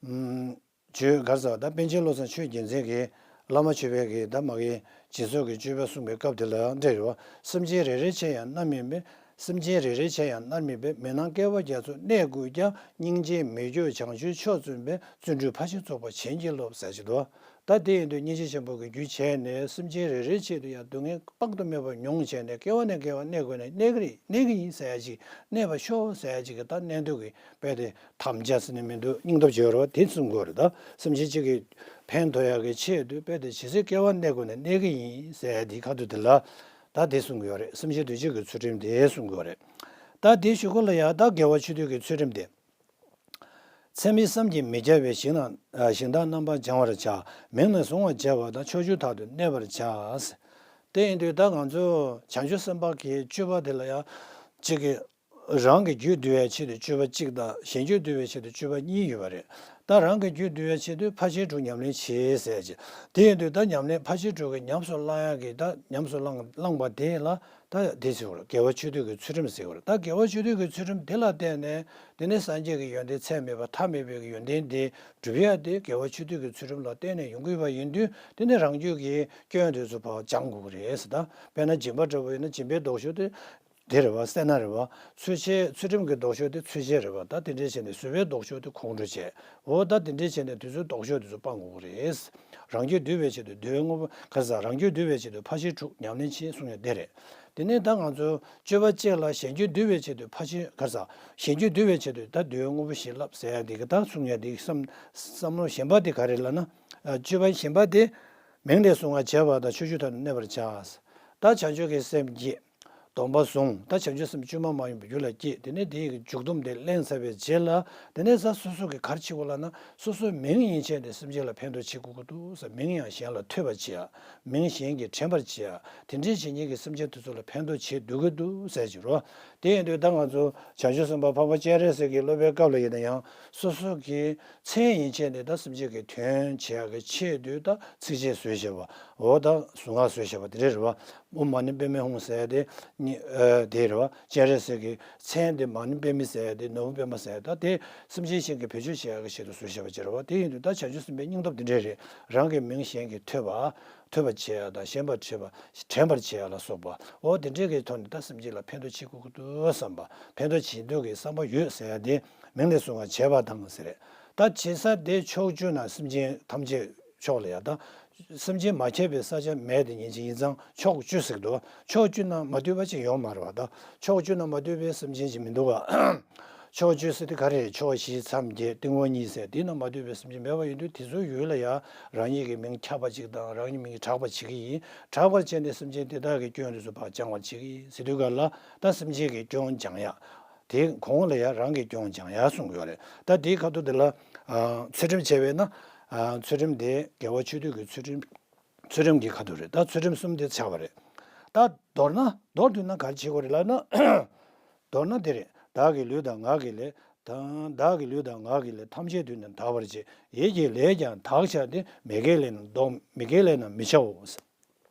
ཨམ། ཆོས་ག་རེ་ཟེར་བ་ད་པཎ་ཆེན་བློ་བཟང་ཆོས་རྒྱལ་མཚན་གྱིས་བླ་མ་མཆོད་པའི་གི་ད་མ་གི་སྦྱིན་སོགས་ཀྱི་སྤྱོད་པ་གསུངས་པའི་སྐབས་དེ་ལ་ཡང་འདྲ་རེད་བ། སེམས་ཅན་རེ་རེའི་ཆེད་ཡང་མནར་མིན་པས། སེམས་ཅན་རེ་རེའི་ཆེད་ཡང་མནར་མིན་པས། མི་སྣང་སྐྱེ་བ་རྒྱ་མཚོར་གནས་དགོས་ཀྱང་། སྙིང་རྗེའི་མེ་སྒྱོགས་བྱང་ཆུབ་མཆོག་བཙུན་པས། བརྩོན་འགྲུས་ཕར་ཕྱིན་རྫོགས་པར་བྱིན་གྱིས་རློབས་ཟེར་གྱི་འདུག་ད་དེ་ཡིན་དུས་སྙིང་རྗེ་ཆེན་པོ་གི་རྒྱུ་བྱས་ནས་སེམས་ཅན་རེ་རེའི་ཆེད་དུ་ཡང་སྡུག་བསྔལ་དཔག་ཏུ་མེད་པ་མྱོང་བྱས་ནས་སྐྱེ་བ་ནས་སྐྱེ་བ་གནས་དགོས་ནས་གནས་ཀྱི་རེད་གནས་ཀྱི་ཡིན་ཟེར་ཡ་ཅིག་གནས་པ་ཤོག་ཟེར་ཡ་ཅིག་གི་ད་གནས་འདོད་ཀྱི་དཔེ་དེ་དམ་བཅའ་ཟེར་ནས་མི་འདུག་སྙིང་སྟོབས་བྱེད་རོགས་དེ་གསུང་དགོས་རེད། ད་སེམས་ཅན་གཅིག་གི་ཕན་ཐོགས་ཡག་གི་ཆེད་དུ་དཔེ་དེ་ཇི་སྲིད་སྐྱེ་བ་གནས་དགོས་ནས་གནས་ཀྱི་ཡིན་ཟེར་ཡ་དེའི་ཁ་ཐུག་དེ་ལ་ད་དེ་གསུང་གི་ཡོད་རེད། སེམས་ཅན་དོན་བྱེད་ཀྱི་ཚུལ་ཁྲིམས་དེ་གསུང་གི་ཡོད་རེད། ད་དེའི་གཞུག་གུ་ལ་ཡང་ད་དགེ་བ་ཆོས་སྡུད་ཀྱི་ཚུལ་ཁྲིམས་དེ། ཚད་མེད་བསམ་གྱིས་མི་ཁྱབ་པའི་ཞིང་རྣམས་ཞིང་དག་རྣམ་པར་སྦྱང་བར་བྱ། མིང་ནི་གཟུང་བར་བྱ་བ་དང་། ཕྱོགས་བཅུ་དག་ཏུ་གནས་པར་བྱ། དེ་ཡིན་དུས་ད་ང་ཚོ་བྱང་ཆུབ་སེམས་དཔའ་གི་སྤྱོད་པ་དེ་ལ་ཡང་གཅིག་གི་རང་གི་རྒྱུད་བསྡུ་བའི་ཆེད་དུ་སྤྱོད་པ་གཅིག་དང་གཞན་རྒྱུད་བསྡུ་བའི་ཆེད་དུ་སྤྱོད་པ་གཉིས་ཡོད་པ་རེད། ད་རང་གི་རྒྱུད་བསྡུ་བའི་ཆེད་དུ་ཕར་ཕྱིན་དྲུག་ཉམས་ལེན་བྱེད་ཟེར་གྱི། དེ་ཡིན་དུས་ད་ཉམས་ལེན་ཕར་ཕྱིན་དྲུག་གི་ཉམས་སུ་བླང་ཡག་གི་ད་ཉམས་སུ་བླང་བླངས་པ་དེ་ལ་ད་དེ་ཟེར་བ་རེད། དགེ་བ་ཆོས་སྡུད་ཀྱི་ཚུལ་ཁྲིམས་ཟེར་བ་རེད། ད་དགེ་བ་ཆོས་སྡུད་ཀྱི་ཚུལ་ཁྲིམས་དེ་ལ་བརྟེན་ནས་དེ་ནས་སངས་རྒྱས་ཀྱི་ཡོན་ཏན་ཚད་མེད་པ་མཐའ་མེད་པའི་ཡོན་ཏན་དེ་སྒྲུབ་ཡག་དེ་དགེ་བ་ཆོས་སྡུད་ཀྱི་ཚུལ་ཁྲིམས་ལ་བརྟེན་ནས་ཡོང་གི་ཡོད་པ་ཡིན་དུས་དེ་ནས་རང་རྒྱུད་ཀྱི་སྐྱོན་དེ་ཚོ་ཕར་སྦྱང་དགོས་ཀྱི་རེད་ཟེར། ད་དཔེར་ན་སྦྱིན་པ་འདྲ་པོ་ཡིན་ན་སྦྱིན་པའི་ལྡོག་ཕྱོགས་དེ། དེ་རེད་བ། སེར་སྣ་རེད་བ། ཚུལ་འཆལ། ཚུལ་ཁྲིམས་ཀྱི་ལྡོག་ཕྱོགས་དེ་ཚུལ་འཆལ་རེད་བ། ད་དེ་འདྲའི་བྱས་ནས་བཟོད་པའི་ལྡོག་ཕྱོགས་དེ་ཁོང་ཁྲོ་བྱས། འོ་ད་དེ་འདྲའི་བྱས་ནས་དེ་ཚོའི་ལྡོག་ཕྱོགས་དེ་ཚོ་སྤང་དགོས་ཀྱི་རེད། རང་རྒྱུད་འདུལ་བའི་ཆེད་དུ་འདུལ་བའི་དངོས་པོ་ག་རེ་ཟ། རང་རྒྱུད་འདུལ་བའི་ཆེད་དུ་ཕར་ཕྱིན་དྲུག་ཉམས་ལེན་བྱེད་གསུངས་ཡ་དེ་རེད། དེ་ནས་ད་ང་ཚོ་སྤྱོད་པ་གཅིག་ལ་གཞན་རྒྱུད་འདུལ་བའི་ཆེད་དུ་ཕར་ཕྱིན་ག་རེ་ཟ། གཞན་རྒྱུད་འདུལ་བའི་ཆེད་དུ་ད་འདུལ་བའི་དངོས་པོ་བཞི་བསླབ་ཟེར་ཡ་དེ་གི་ད་གསུང་ཡ་དེ་གི་བསམ་བསམ་བློ་གཞན་པ་དེ་ག་རེ་ལབ་ན། ཨ། སྤྱོད་པ་གཞན་པ་དེ། མིང་ལས་བཟུང་བ་བྱས་པ་དང་ཕྱོགས་བཅུའི་མཐའ་དུ་གནས་པར་བྱ། ད་བྱང་ཆུབ་ཀྱི་སེམས་བསྐྱེད། སྡོམ་པ་བཟུང་། ད་བྱང་ཆུབ་སེམས་བཅོས་མ་མ་ཡིན་པ་རྒྱུད་ལ་སྐྱེས། དེ་ནས་དེའི་མཇུག་སྡོམ་དེ་ལེན་ཚར་བའི་རྗེས་ལ། དེ་ནས་ས་སོ་སོ་གི་ག་རེ་བྱེད་དགོས་ལབ་ན། སོ་སོའི་མིང་ཡན་ཆད་དེ་སེམས་ཅན་ལ་ཕན་ཐོགས་བྱེད་དགོས་ཀྱི་འདུག་ཟེར། མིང་ཡང་གཞན་ལ་ཐོས་པར་བྱེད་ཡ། མིང་གཞན་གྱིས་དྲན་པར་བྱེད་ཡ། དེ་འདྲའི་བྱེད་མཁན་གྱི་སེམས་ཅན་དེ་ཚོ་ལ་ཕན་ཐོགས་བྱེད་སྡོད་ཀྱི་འདུག་ཟེར་གྱི་རོ། དེ་ཡིན་དུས་ད་ང་ཚོ་བྱང་ཆུབ་སེམས་དཔའ་འཕགས་པ་སྤྱན་རས་གཟིགས་ཀྱིས་སློབ་པའི་སྐབས་ལ་ཡིན་ན་ཡང་སོ་སོ་གི་མཚན་ཡན་ཆད་དེ་ད་སེམས་ཅན་གྱི་དོན་བྱེད་ཡ་གི་ཆེད་དུ་ད་ཚིགས་བཅད་བཟོས་བཞག་པ། འོ་ད་གཟུངས་སྔགས་བཟོས་བཞག་པ་དེ་འདྲ་རེད་བ། ཨོཾ་མ་ཎི་པདྨེ་ཧཱུྃ་ཟེར་ཡ་དེ་ནི། ཨ། དེ་རེད་བ། སྤྱན་རས་གཟིགས་ཀྱི་མཚན་དེ་མ་ཎི་པདྨེ་ཟེར་ཡ་དེ། ནོར་བུ་པདྨ་ཟེར་ཡ་ད་དེ་སེམས་ཅན་གཞན་གྱིས་བེད་སྤྱོད་བྱེད་ཡ་གི་ཆེད་དུ་བཟོས་བཞག་པ་ཅིག་རེད་བ། དེ་ཡིན་དུས་ད་བྱང་ཆུབ་སེམས་དཔའི་སྙིང་སྟོབས་དེ་འདྲ་རེད། རང་གི་མིང་གཞན་གྱིས་ཐོས་པ། ཐོས་པར་བྱེད་ཡ་དང་། ཤེས་པར་བྱེད་པ། དྲན་པར་བྱེད་ཡ་ལ་སོགས་པ། འོ་དེ་འདྲའི་གི་ཐོག་ནས་ད་སེམས་ཅན་ལ་ཕན་ཐོགས་བྱེད་དགོས་ཀྱི་འདུག་བསམ་པ། ཕན་ཐོགས་བྱེད་འདོད་ཀྱི་བསམ་པ་ཡོད་ཟེར་ཡ་དེ། མིང་ལས་བཟུང་བ་བྱས་པ་དང་ཟེར་རེད། ད་བྱེད་ས་དེ་ཕྱོགས་བཅུ་ན་སེམས་ཅན་ཐམས་ཅད་ཕྱོགས་ལ་ཡ། ད་སེམས་ཅན་མ་ཁྱབ་པའི་ས་ཆ་མེད་དེ་ཉིད་ཅིག་ཡིན་ཙང་ཕྱོགས་བཅུ་ཟེར་གྱི་འདུག་ཕྱོགས་བཅུ་ན་མ་འདུས་པ་ཅིག་ཡོང་མ་རེད་བ། ད་ཕྱོགས་བཅུ་ན་མ་འདུས་པའི་སེམས་ཅན་ཅིག་མི་འདུག་ག་ཕྱོགས་བཅུ་ཟེར་དེ་ག་རེ་རེད། ཕྱོགས་བཞི་མཚམས་བརྒྱད་སྟེང་འོག་གཉིས་ཟེར། དེ་ན་མ་འདུས་པའི་སེམས་ཅན་མེད་པ་ཡིན་དུས། དེ་ཚོའི་ཡུལ་ལ་ཡ་རང་ཉིད་ཀྱི་མིང་ཁྱབ་པ་ཅིག་དང་། རང་ཉིད་མིང་གིས་གྲགས་པར་བྱེད་ཀྱི་ཡིན། གྲགས་པར་བྱས་ནས་སེམས་ཅན་དེ་དག་གི་སྐྱོན་དེ་ཚོ་ཕར་སྦྱང་བར་བྱེད་ཀྱི་ཡིན་ཟེར་དུས་ག་ལ། ད་སེམས་ཅན་གྱི་སྐྱོན་སྦྱང་ཡ། དེའི་གོང་ལ་ཡ་རང་གི་སྐྱོན་སྦྱང་ཡ་གསུངས་ཡོད་རེད། ད་དེའི་ཁ་ཐུག་དེ་ལ། ཨ། ཚུལ་ཁྲིམས་བྱས་པས་ན། ཨ། ཚུལ་ཁྲིམས་དེ་དགེ་བ་ཆོས་སྡུད་ཀྱི་ཚུལ་ཁྲིམས། ཚུལ་ཁྲིམས་ཀྱི་ཁ་ཐུག་རེད། ད་ཚུལ་ཁྲིམས་གསུམ་དེ་ཆགས་པ་རེད། ད་མདོར་ན། མདོར་བསྡུས་ན་ག་རེ་བྱེད་དགོས་རེད་ལབ་ན། མདོར་ན་དེ་རེད། བདག་གི་ལུས་དང་ངག་གི་ལས་དང་། བདག་གི་ལུས་དང་ངག་གི་ལས་ཐམས་ཅད་དུས་ནི་དག་པར་བྱེད། ཡིད་ཀྱི་ལས་ཀྱང་དག་བྱ་སྟེ། མི་དགེའི་ལས་རྣམས་སྡོམ། མི་དགེའི་ལས་རྣམས་མི་བྱའོ།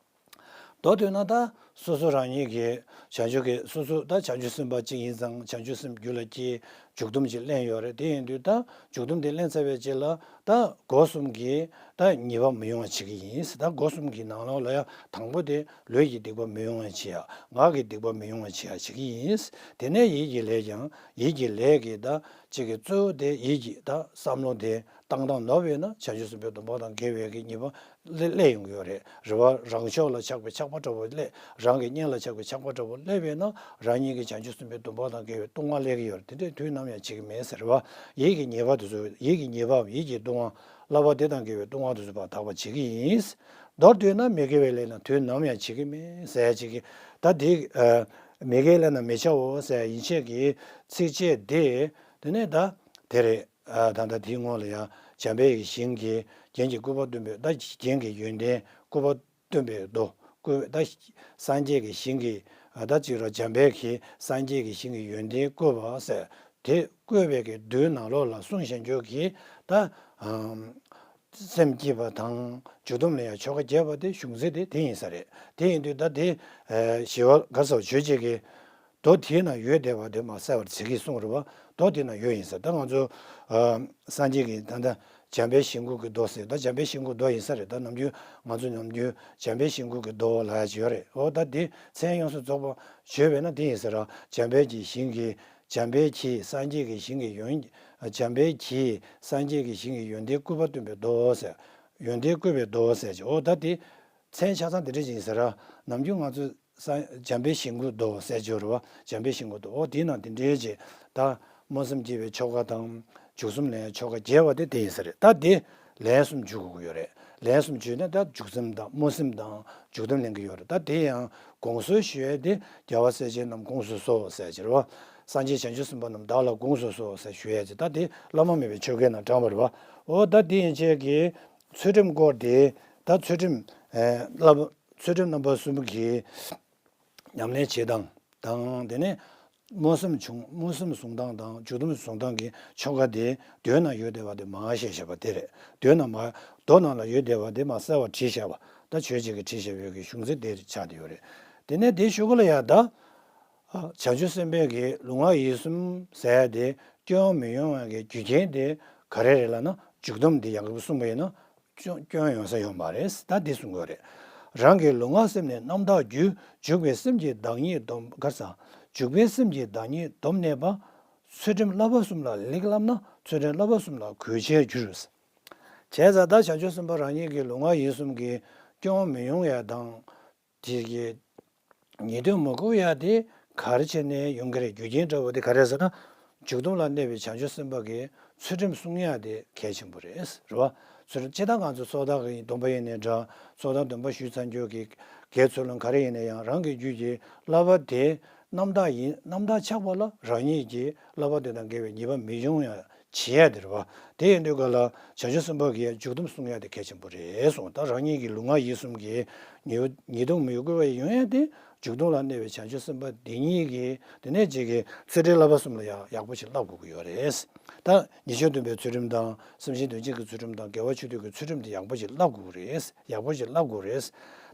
མདོར་བསྡུས་ན་ད་སོ་སོ་རང་ཉིད་ཀྱིས་བྱང་ཆུབ་ཀྱི། སོ་སོ་ད་བྱང་ཆུབ་སེམས་དཔའ་གཅིག་ཡིན་ཙང་བྱང་ཆུབ་སེམས་རྒྱུད་ལ་སྐྱེས། མཇུག་སྡོམ་ཅིག་ལེན་ཡོད་རེད། དེ་ཡིན་དུས་ད་མཇུག་སྡོམ་དེ་ལེན་ཚར་བའི་རྗེས་ལ། ད་སྒོ་གསུམ་གྱི་ད་ཉེས་པ་མི་ཡོང་བ་བྱེད་ཀྱི་ཡིན། ད་སྒོ་གསུམ་གྱི་ནང་ལོགས་ལ་ཡང་དང་པོ་དེ་ལུས་ཀྱི་སྡིག་པ་མི་ཡོང་བ་བྱེད་ཡ། ངག་གི་སྡིག་པ་མི་ཡོང་བ་བྱེད་ཡ་བྱེད་ཀྱི་ཡིན། དེ་ནས་ཡིད་ཀྱི་ལས་ཀྱང་། ཡིད་ཀྱི་ལས་ཀྱི་ད་གཅིག་གི་གཙོ་བོ་དེ་ཡིད་ཀྱི་ད་བསམ་བློ་དེ་བཏང་སྟངས་ནོར་བས་ན་བྱང་ཆུབ་སེམས་དཔའི་སྡོམ་པ་དང་འགལ་བའི་གི་ཉེས་པ་སླེབས་སླེབས་ཡོང་གི་ཡོད་རེད། རེད་བ། རང་ཕྱོགས་ལ་ཆགས་པའི་ཆགས་པ་འདྲ་བོ་སླེབས། རང་གི་གཉེན་ལ་ཆགས་པའི་ཆགས་པ་འདྲ་བོ་སླེབས་པས་ན་རང་ཉིད་ཀྱི་བྱང་ཆུབ་སེམས་དཔའི་སྡོམ་པ་དང་འགལ་བའི་ལྟུང་བ་སླེབས་ཀྱི་ཡོད་རེད། དེ་འདྲའི་དུས་ནམ་ཡང་བྱེད་ཀྱི་མེད་ཟེར་བ། ཡིད་ཀྱི་ཉེས་པ་དེ་ཚོ། ཡིད་ཀྱི་ཉེས་པའམ་ཡིད་ཀྱི་ལྟུང་བ། བསླབ་པ་དེ་དང་འགལ་བའི་ལྟུང་བ་དེ་ཚོ་ཕར་དག་པ་བྱེད་ཀྱི་ཡིན། མདོར་བསྡུས་ན་མི་དགེ་བའི་ལས་རྣམས་དུས་ནམ་ཡང་བྱེད་ཀྱི་མེད་ཟེར་ཡ་ཅིག་གི། ད་དེ། ཨ། མི་དགེ་ལས་རྣམས་མི་བྱའོ་ཟེར་ཡ་ཡན་ཆད་ཀྱི་ཚིགས་བཅད་དེ། དེ་ནས་ད་དེ་རེད། ཨ། ད་ལྟ་དེའི་སྔོན་ལ་ཡང་འཇམ་དཔལ་གྱི་ཞིང་གི་རྒྱན་གྱི་བཀོད་པ་སྟོན་པའི། ད་རྒྱན་གྱི་ཡོན་ཏན་བཀོད་པ་སྟོན་པའི་མདོ། བཀོད། ད་སངས་རྒྱས་ཀྱི་ཞིང་གི། ཨ། ད་ཅིག་ར་འཇམ་དཔལ་གྱིས་སངས་རྒྱས་ཀྱི་ཞིང་གི་ཡོན་ཏན་བཀོད་པ་ཟེར། དེ་བཀོད་པའི་གི་མདོའི་ནང་ལོགས་ལ་གསུངས་བཞག་རྒྱུ་གི། ད། ཨམ། སེམས་བསྐྱེད་པ་དང་མཇུག་སྡོམ་ལ་ཡང་ཆོ་ག་རྒྱས་པ་དེ་གཞུང་ཚིག་དེ་དེ་ཡིན་ས་རེད། དེ་ཡིན་དུས་ད་དེ། ཨ། ཞི་བ་ག་རེ་ཟེར། ཆོས་བྱེད་ཀྱི། མདོ་དེའི་ནང་ཡོད་བསྡད་པ་དེ་མར་གསལ་བར་བྱེད་ཀྱི་གསུངས་རེད་བ། མདོ་དེའི་ནང་ཡོད་ཡིན་ས། ད་ང་ཚོ། ཨ། སངས་རྒྱས་ཀྱི་ད་ལྟ་འཇམ་དཔལ་ཞིང་ཀུན་གྱི་མདོ་ཟེར། ད་འཇམ་དཔལ་ཞིང་ཀུན་མདོ་ཡིན་ས་རེད། ད་ནམ་རྒྱུན་ང་ཚོ་ནམ་རྒྱུན་འཇམ་དཔལ་ཞིང་ཀུན་གྱི་མདོ་ལབ་ཡ་ཅིག་ཡོད་རེད། འོ་ད་དེ་མཚན་ཡོངས་སུ་རྫོགས་པ་བརྗོད་པས་ན་དེ་ཡིན་ས་ར། འཇམ་དཔལ་གྱི་ཞིང་གི། འཇམ་དཔལ་གྱིས་སངས་རྒྱས་ཀྱི་ཞིང་གི་ཡོན། འཇམ་དཔལ་གྱིས་སངས་རྒྱས་ཀྱི་ཞིང་གི་ཡོན་ཏན་བཀོད་པ་སྟོན་པའི་མདོ་ཟེར། ཡོན་ཏན་བཀོད་པའི་མདོ་ཟེར་གྱི། འོ་ད་དེ་མཚན་ཆ་ཚང་དེ་འདྲ་ཅིག་ཡིན་ས་ར། ནམ་རྒྱུན་ང་ཚོས། ས། འཇམ་དཔལ་ཞིང་ཀུན་མདོ་ཟེར་གྱི་ཡོད་རེད་བ། འཇམ་དཔལ་ཞིང་ཀུན་མདོ། འོ་དེའི་ནང་དེ་འདྲའི་ཅིག། ད་སྨོན་སེམས་བསྐྱེད་པའི་ཆོ་ག་དང་། མཇུག་གསུམ་ལ་ཡང་ཆོ་ག་རྒྱས་པ་དེ་དེ་ཡིན་ས་རེད། ད་དེ་ལན་གསུམ་བརྗོད་དགོས་ཀྱི་ཡོད་རེད། ལན་གསུམ་བརྗོད་ན་ད་མཇུག་སེམས་དང་སྨོན་སེམས་དང་མཇུག་སྡོམ་ལེན་གྱི་ཡོད་རེད། ད་དེ་ཡང་དགོངས་གསོལ་ཞུ་ཡས་དེ། རྒྱལ་བ་སྲས་ཆེན་རྣམས་དགོངས་སུ་གསོལ་ཟེར་གྱི་རེད་བ། སངས་རྒྱས་བྱང་ཆུབ་སེམས་དཔའ་རྣམས་བདག་ལ་དགོངས་སུ་གསོལ་ཟེར་ཞུ་ཡས་ཅིག། ད་དེ་བླ་མ་མེད་པའི་ཆོ་གའི་ནང་དྲངས་པ་རེད་བ། འོ་ད་དེ་ཡན་ཆད་ཀྱི་ཚུལ་ཁྲིམས་སྐོར་དེ། ད་ཚུལ་ཁྲིམས། ཨེ། བསླབ། ཚུལ་ཁྲིམས་རྣམ་པ་གསུམ་གྱི་ཉམས་ལེན་བྱེད་སྟངས་དང་། དེ་ནས་སྨོན་སེམས་བྱུང་། སྨོན་སེམས་བཟུང་སྟངས་དང་མཇུག་སྡོམ་བཟུང་སྟངས་ཀྱི་ཆོ་ག་དེ་མདོའི་ནང་ཡོད་བསྡད་པ་དེ་མར་བཤད་བཞག་པ་དེ་རེད། མདོའི་ནང་མ། མདོ་ནང་ལ་ཡོད་བསྡད་པ་དེ་མར་གསལ་བར་བྲིས་བཞག་པ། ད་ཆོས་བྱེད་ཀྱི་བྲིས་བཞག་པའི་གི་གཞུང་ཚིག་དེ་ཆགས་བསྡད་ཡོད་རེད། དེ་ནས་དེའི་གཞུག་གུ་ལ་ཡ་ད། ཨ། བྱང་ཆུབ་སེམས་དཔའི་གི་ལུས་ངག་ཡིད་གསུམ་ཟེར་ཡ་དེ་སྐྱོན་མི་ཡོང་བའི་གི་རྒྱུ་རྐྱེན་དེ་ག་རེ་རེད་ལབ་ན། མཇུག་སྡོམ་འདི་ཡག་པོ་གསུངས་པ་ཡིན་ན། སྐྱོན། སྐྱོན་ཡོང་ས་ཡོད་མ་རེད། ད་འདི་གསུང་གི་ཡོད་རེད། རང་གི་ལུས་ངག་སེམས་ནི་རྣམ་དག་རྒྱུ། འཇུག་པའི་སེམས་ཀྱི་བདག་ཉིད་སྡོམ། ག་རེ་ཟ། འཇུག་པའི་སེམས་ཀྱི་བདག་ཉིད་སྡོམ་གནས་པ། ཚུལ་ཁྲིམས་བསླབ་པ་གསུམ་ལ་ལེགས་བསླབ་ན་ཚུལ་ཁྲིམས་བསླབ་པ་གསུམ་ལ་གུས་བྱས་འགྱུར། བྱས་ཙང་ད་བྱང་ཆུབ་སེམས་དཔའ་རང་ཉིད་ཀྱི་ལུས་ངག་ཡིད་གསུམ་གྱི་སྐྱོན་མི་ཡོང་ཡ་དང་། དེ་གི་ཉེས་དོན་མི་འགོ་ཡ་དེ་ག་རེ་བྱས་ནས་ཡོང་གི་རེད། རྒྱུ་རྐྱེན་འདྲ་བོ་དེ་ག་རེ་ཟེར་ན། འཇུག་སྡོམ་ལ་གནས་པའི་བྱང་ཆུབ་སེམས་དཔའ་གིས་ཚུལ་ཁྲིམས་སྲུང་ཡ་དེ་གལ་ཆེན་པོ་རེད། རེད་བ། ཚུལ་ཁྲིམས་སྤྱིར་བཏང་ང་ཚོ་ཚོགས་བདག་གི་སྡོམ་པ་ཡིན་ནའི་འདྲ། ཚོགས་བདག་སྡོམ་པ་ཞུས་ཚར་རྒྱུ་གི་དགེ་ཚུལ་སློང་ག་རེ་ཡིན་ན་ཡང་རང་གི་རྒྱུད་ཀྱི་བསླབ་པ་དེ་རྣམ་དག་ཡིན། རྣམ་དག་ཆགས་པ་ལ་རང་ཉིད་ཀྱི་བསླབ་པ་དེ་དང་འགལ་བའི་ཉེས་པ་མི་འབྱུང་ཡ་བྱེད་ཡ་དེ་རེད་བ། དེ་ཡིན་དུས་ག་ལ་བྱང་ཆུབ་སེམས་དཔའ་གིས་འཇུག་སྡོམ་སྲུང་ཡ་དེ་གལ་ཆེན་པོ་རེད་གསུངས། ད་རང་ཉིད་ཀྱི་ལུས་ངག་ཡིད་གསུམ་གྱི་ཉེས་ཉེས་ལྟུང་མི་དགོས་པ་ཡོང་ཡ་དེ་འཇུག་སྡོམ་ལ་གནས་པའི་བྱང་ཆུབ་སེམས་དཔའ་དེ་ཉིད་ཀྱིས་དེ་ནས་ཅིག་གི་ཚུལ་ཁྲིམས་བསླབ་པ་གསུམ་ལ་ཡང་ཡག་པོ་ཞིག་བསླབ་དགོས་ཀྱི་ཡོད་རེད། ད་ཉེས་སྤྱོད་སྡོམ་པའི་ཚུལ་ཁྲིམས་དང་སེམས་ཅན་དོན་བྱེད་ཀྱི་ཚུལ་ཁྲིམས་དང་དགེ་བ་ཆོས་སྡུད་ཀྱི་ཚུལ་ཁྲིམས་དེ་ཡག་པོ་ཞིག་བསླབ་དགོས་ཀྱི་རེད། ཡག་པོ་ཞིག་བསླབ་དགོས་རེད།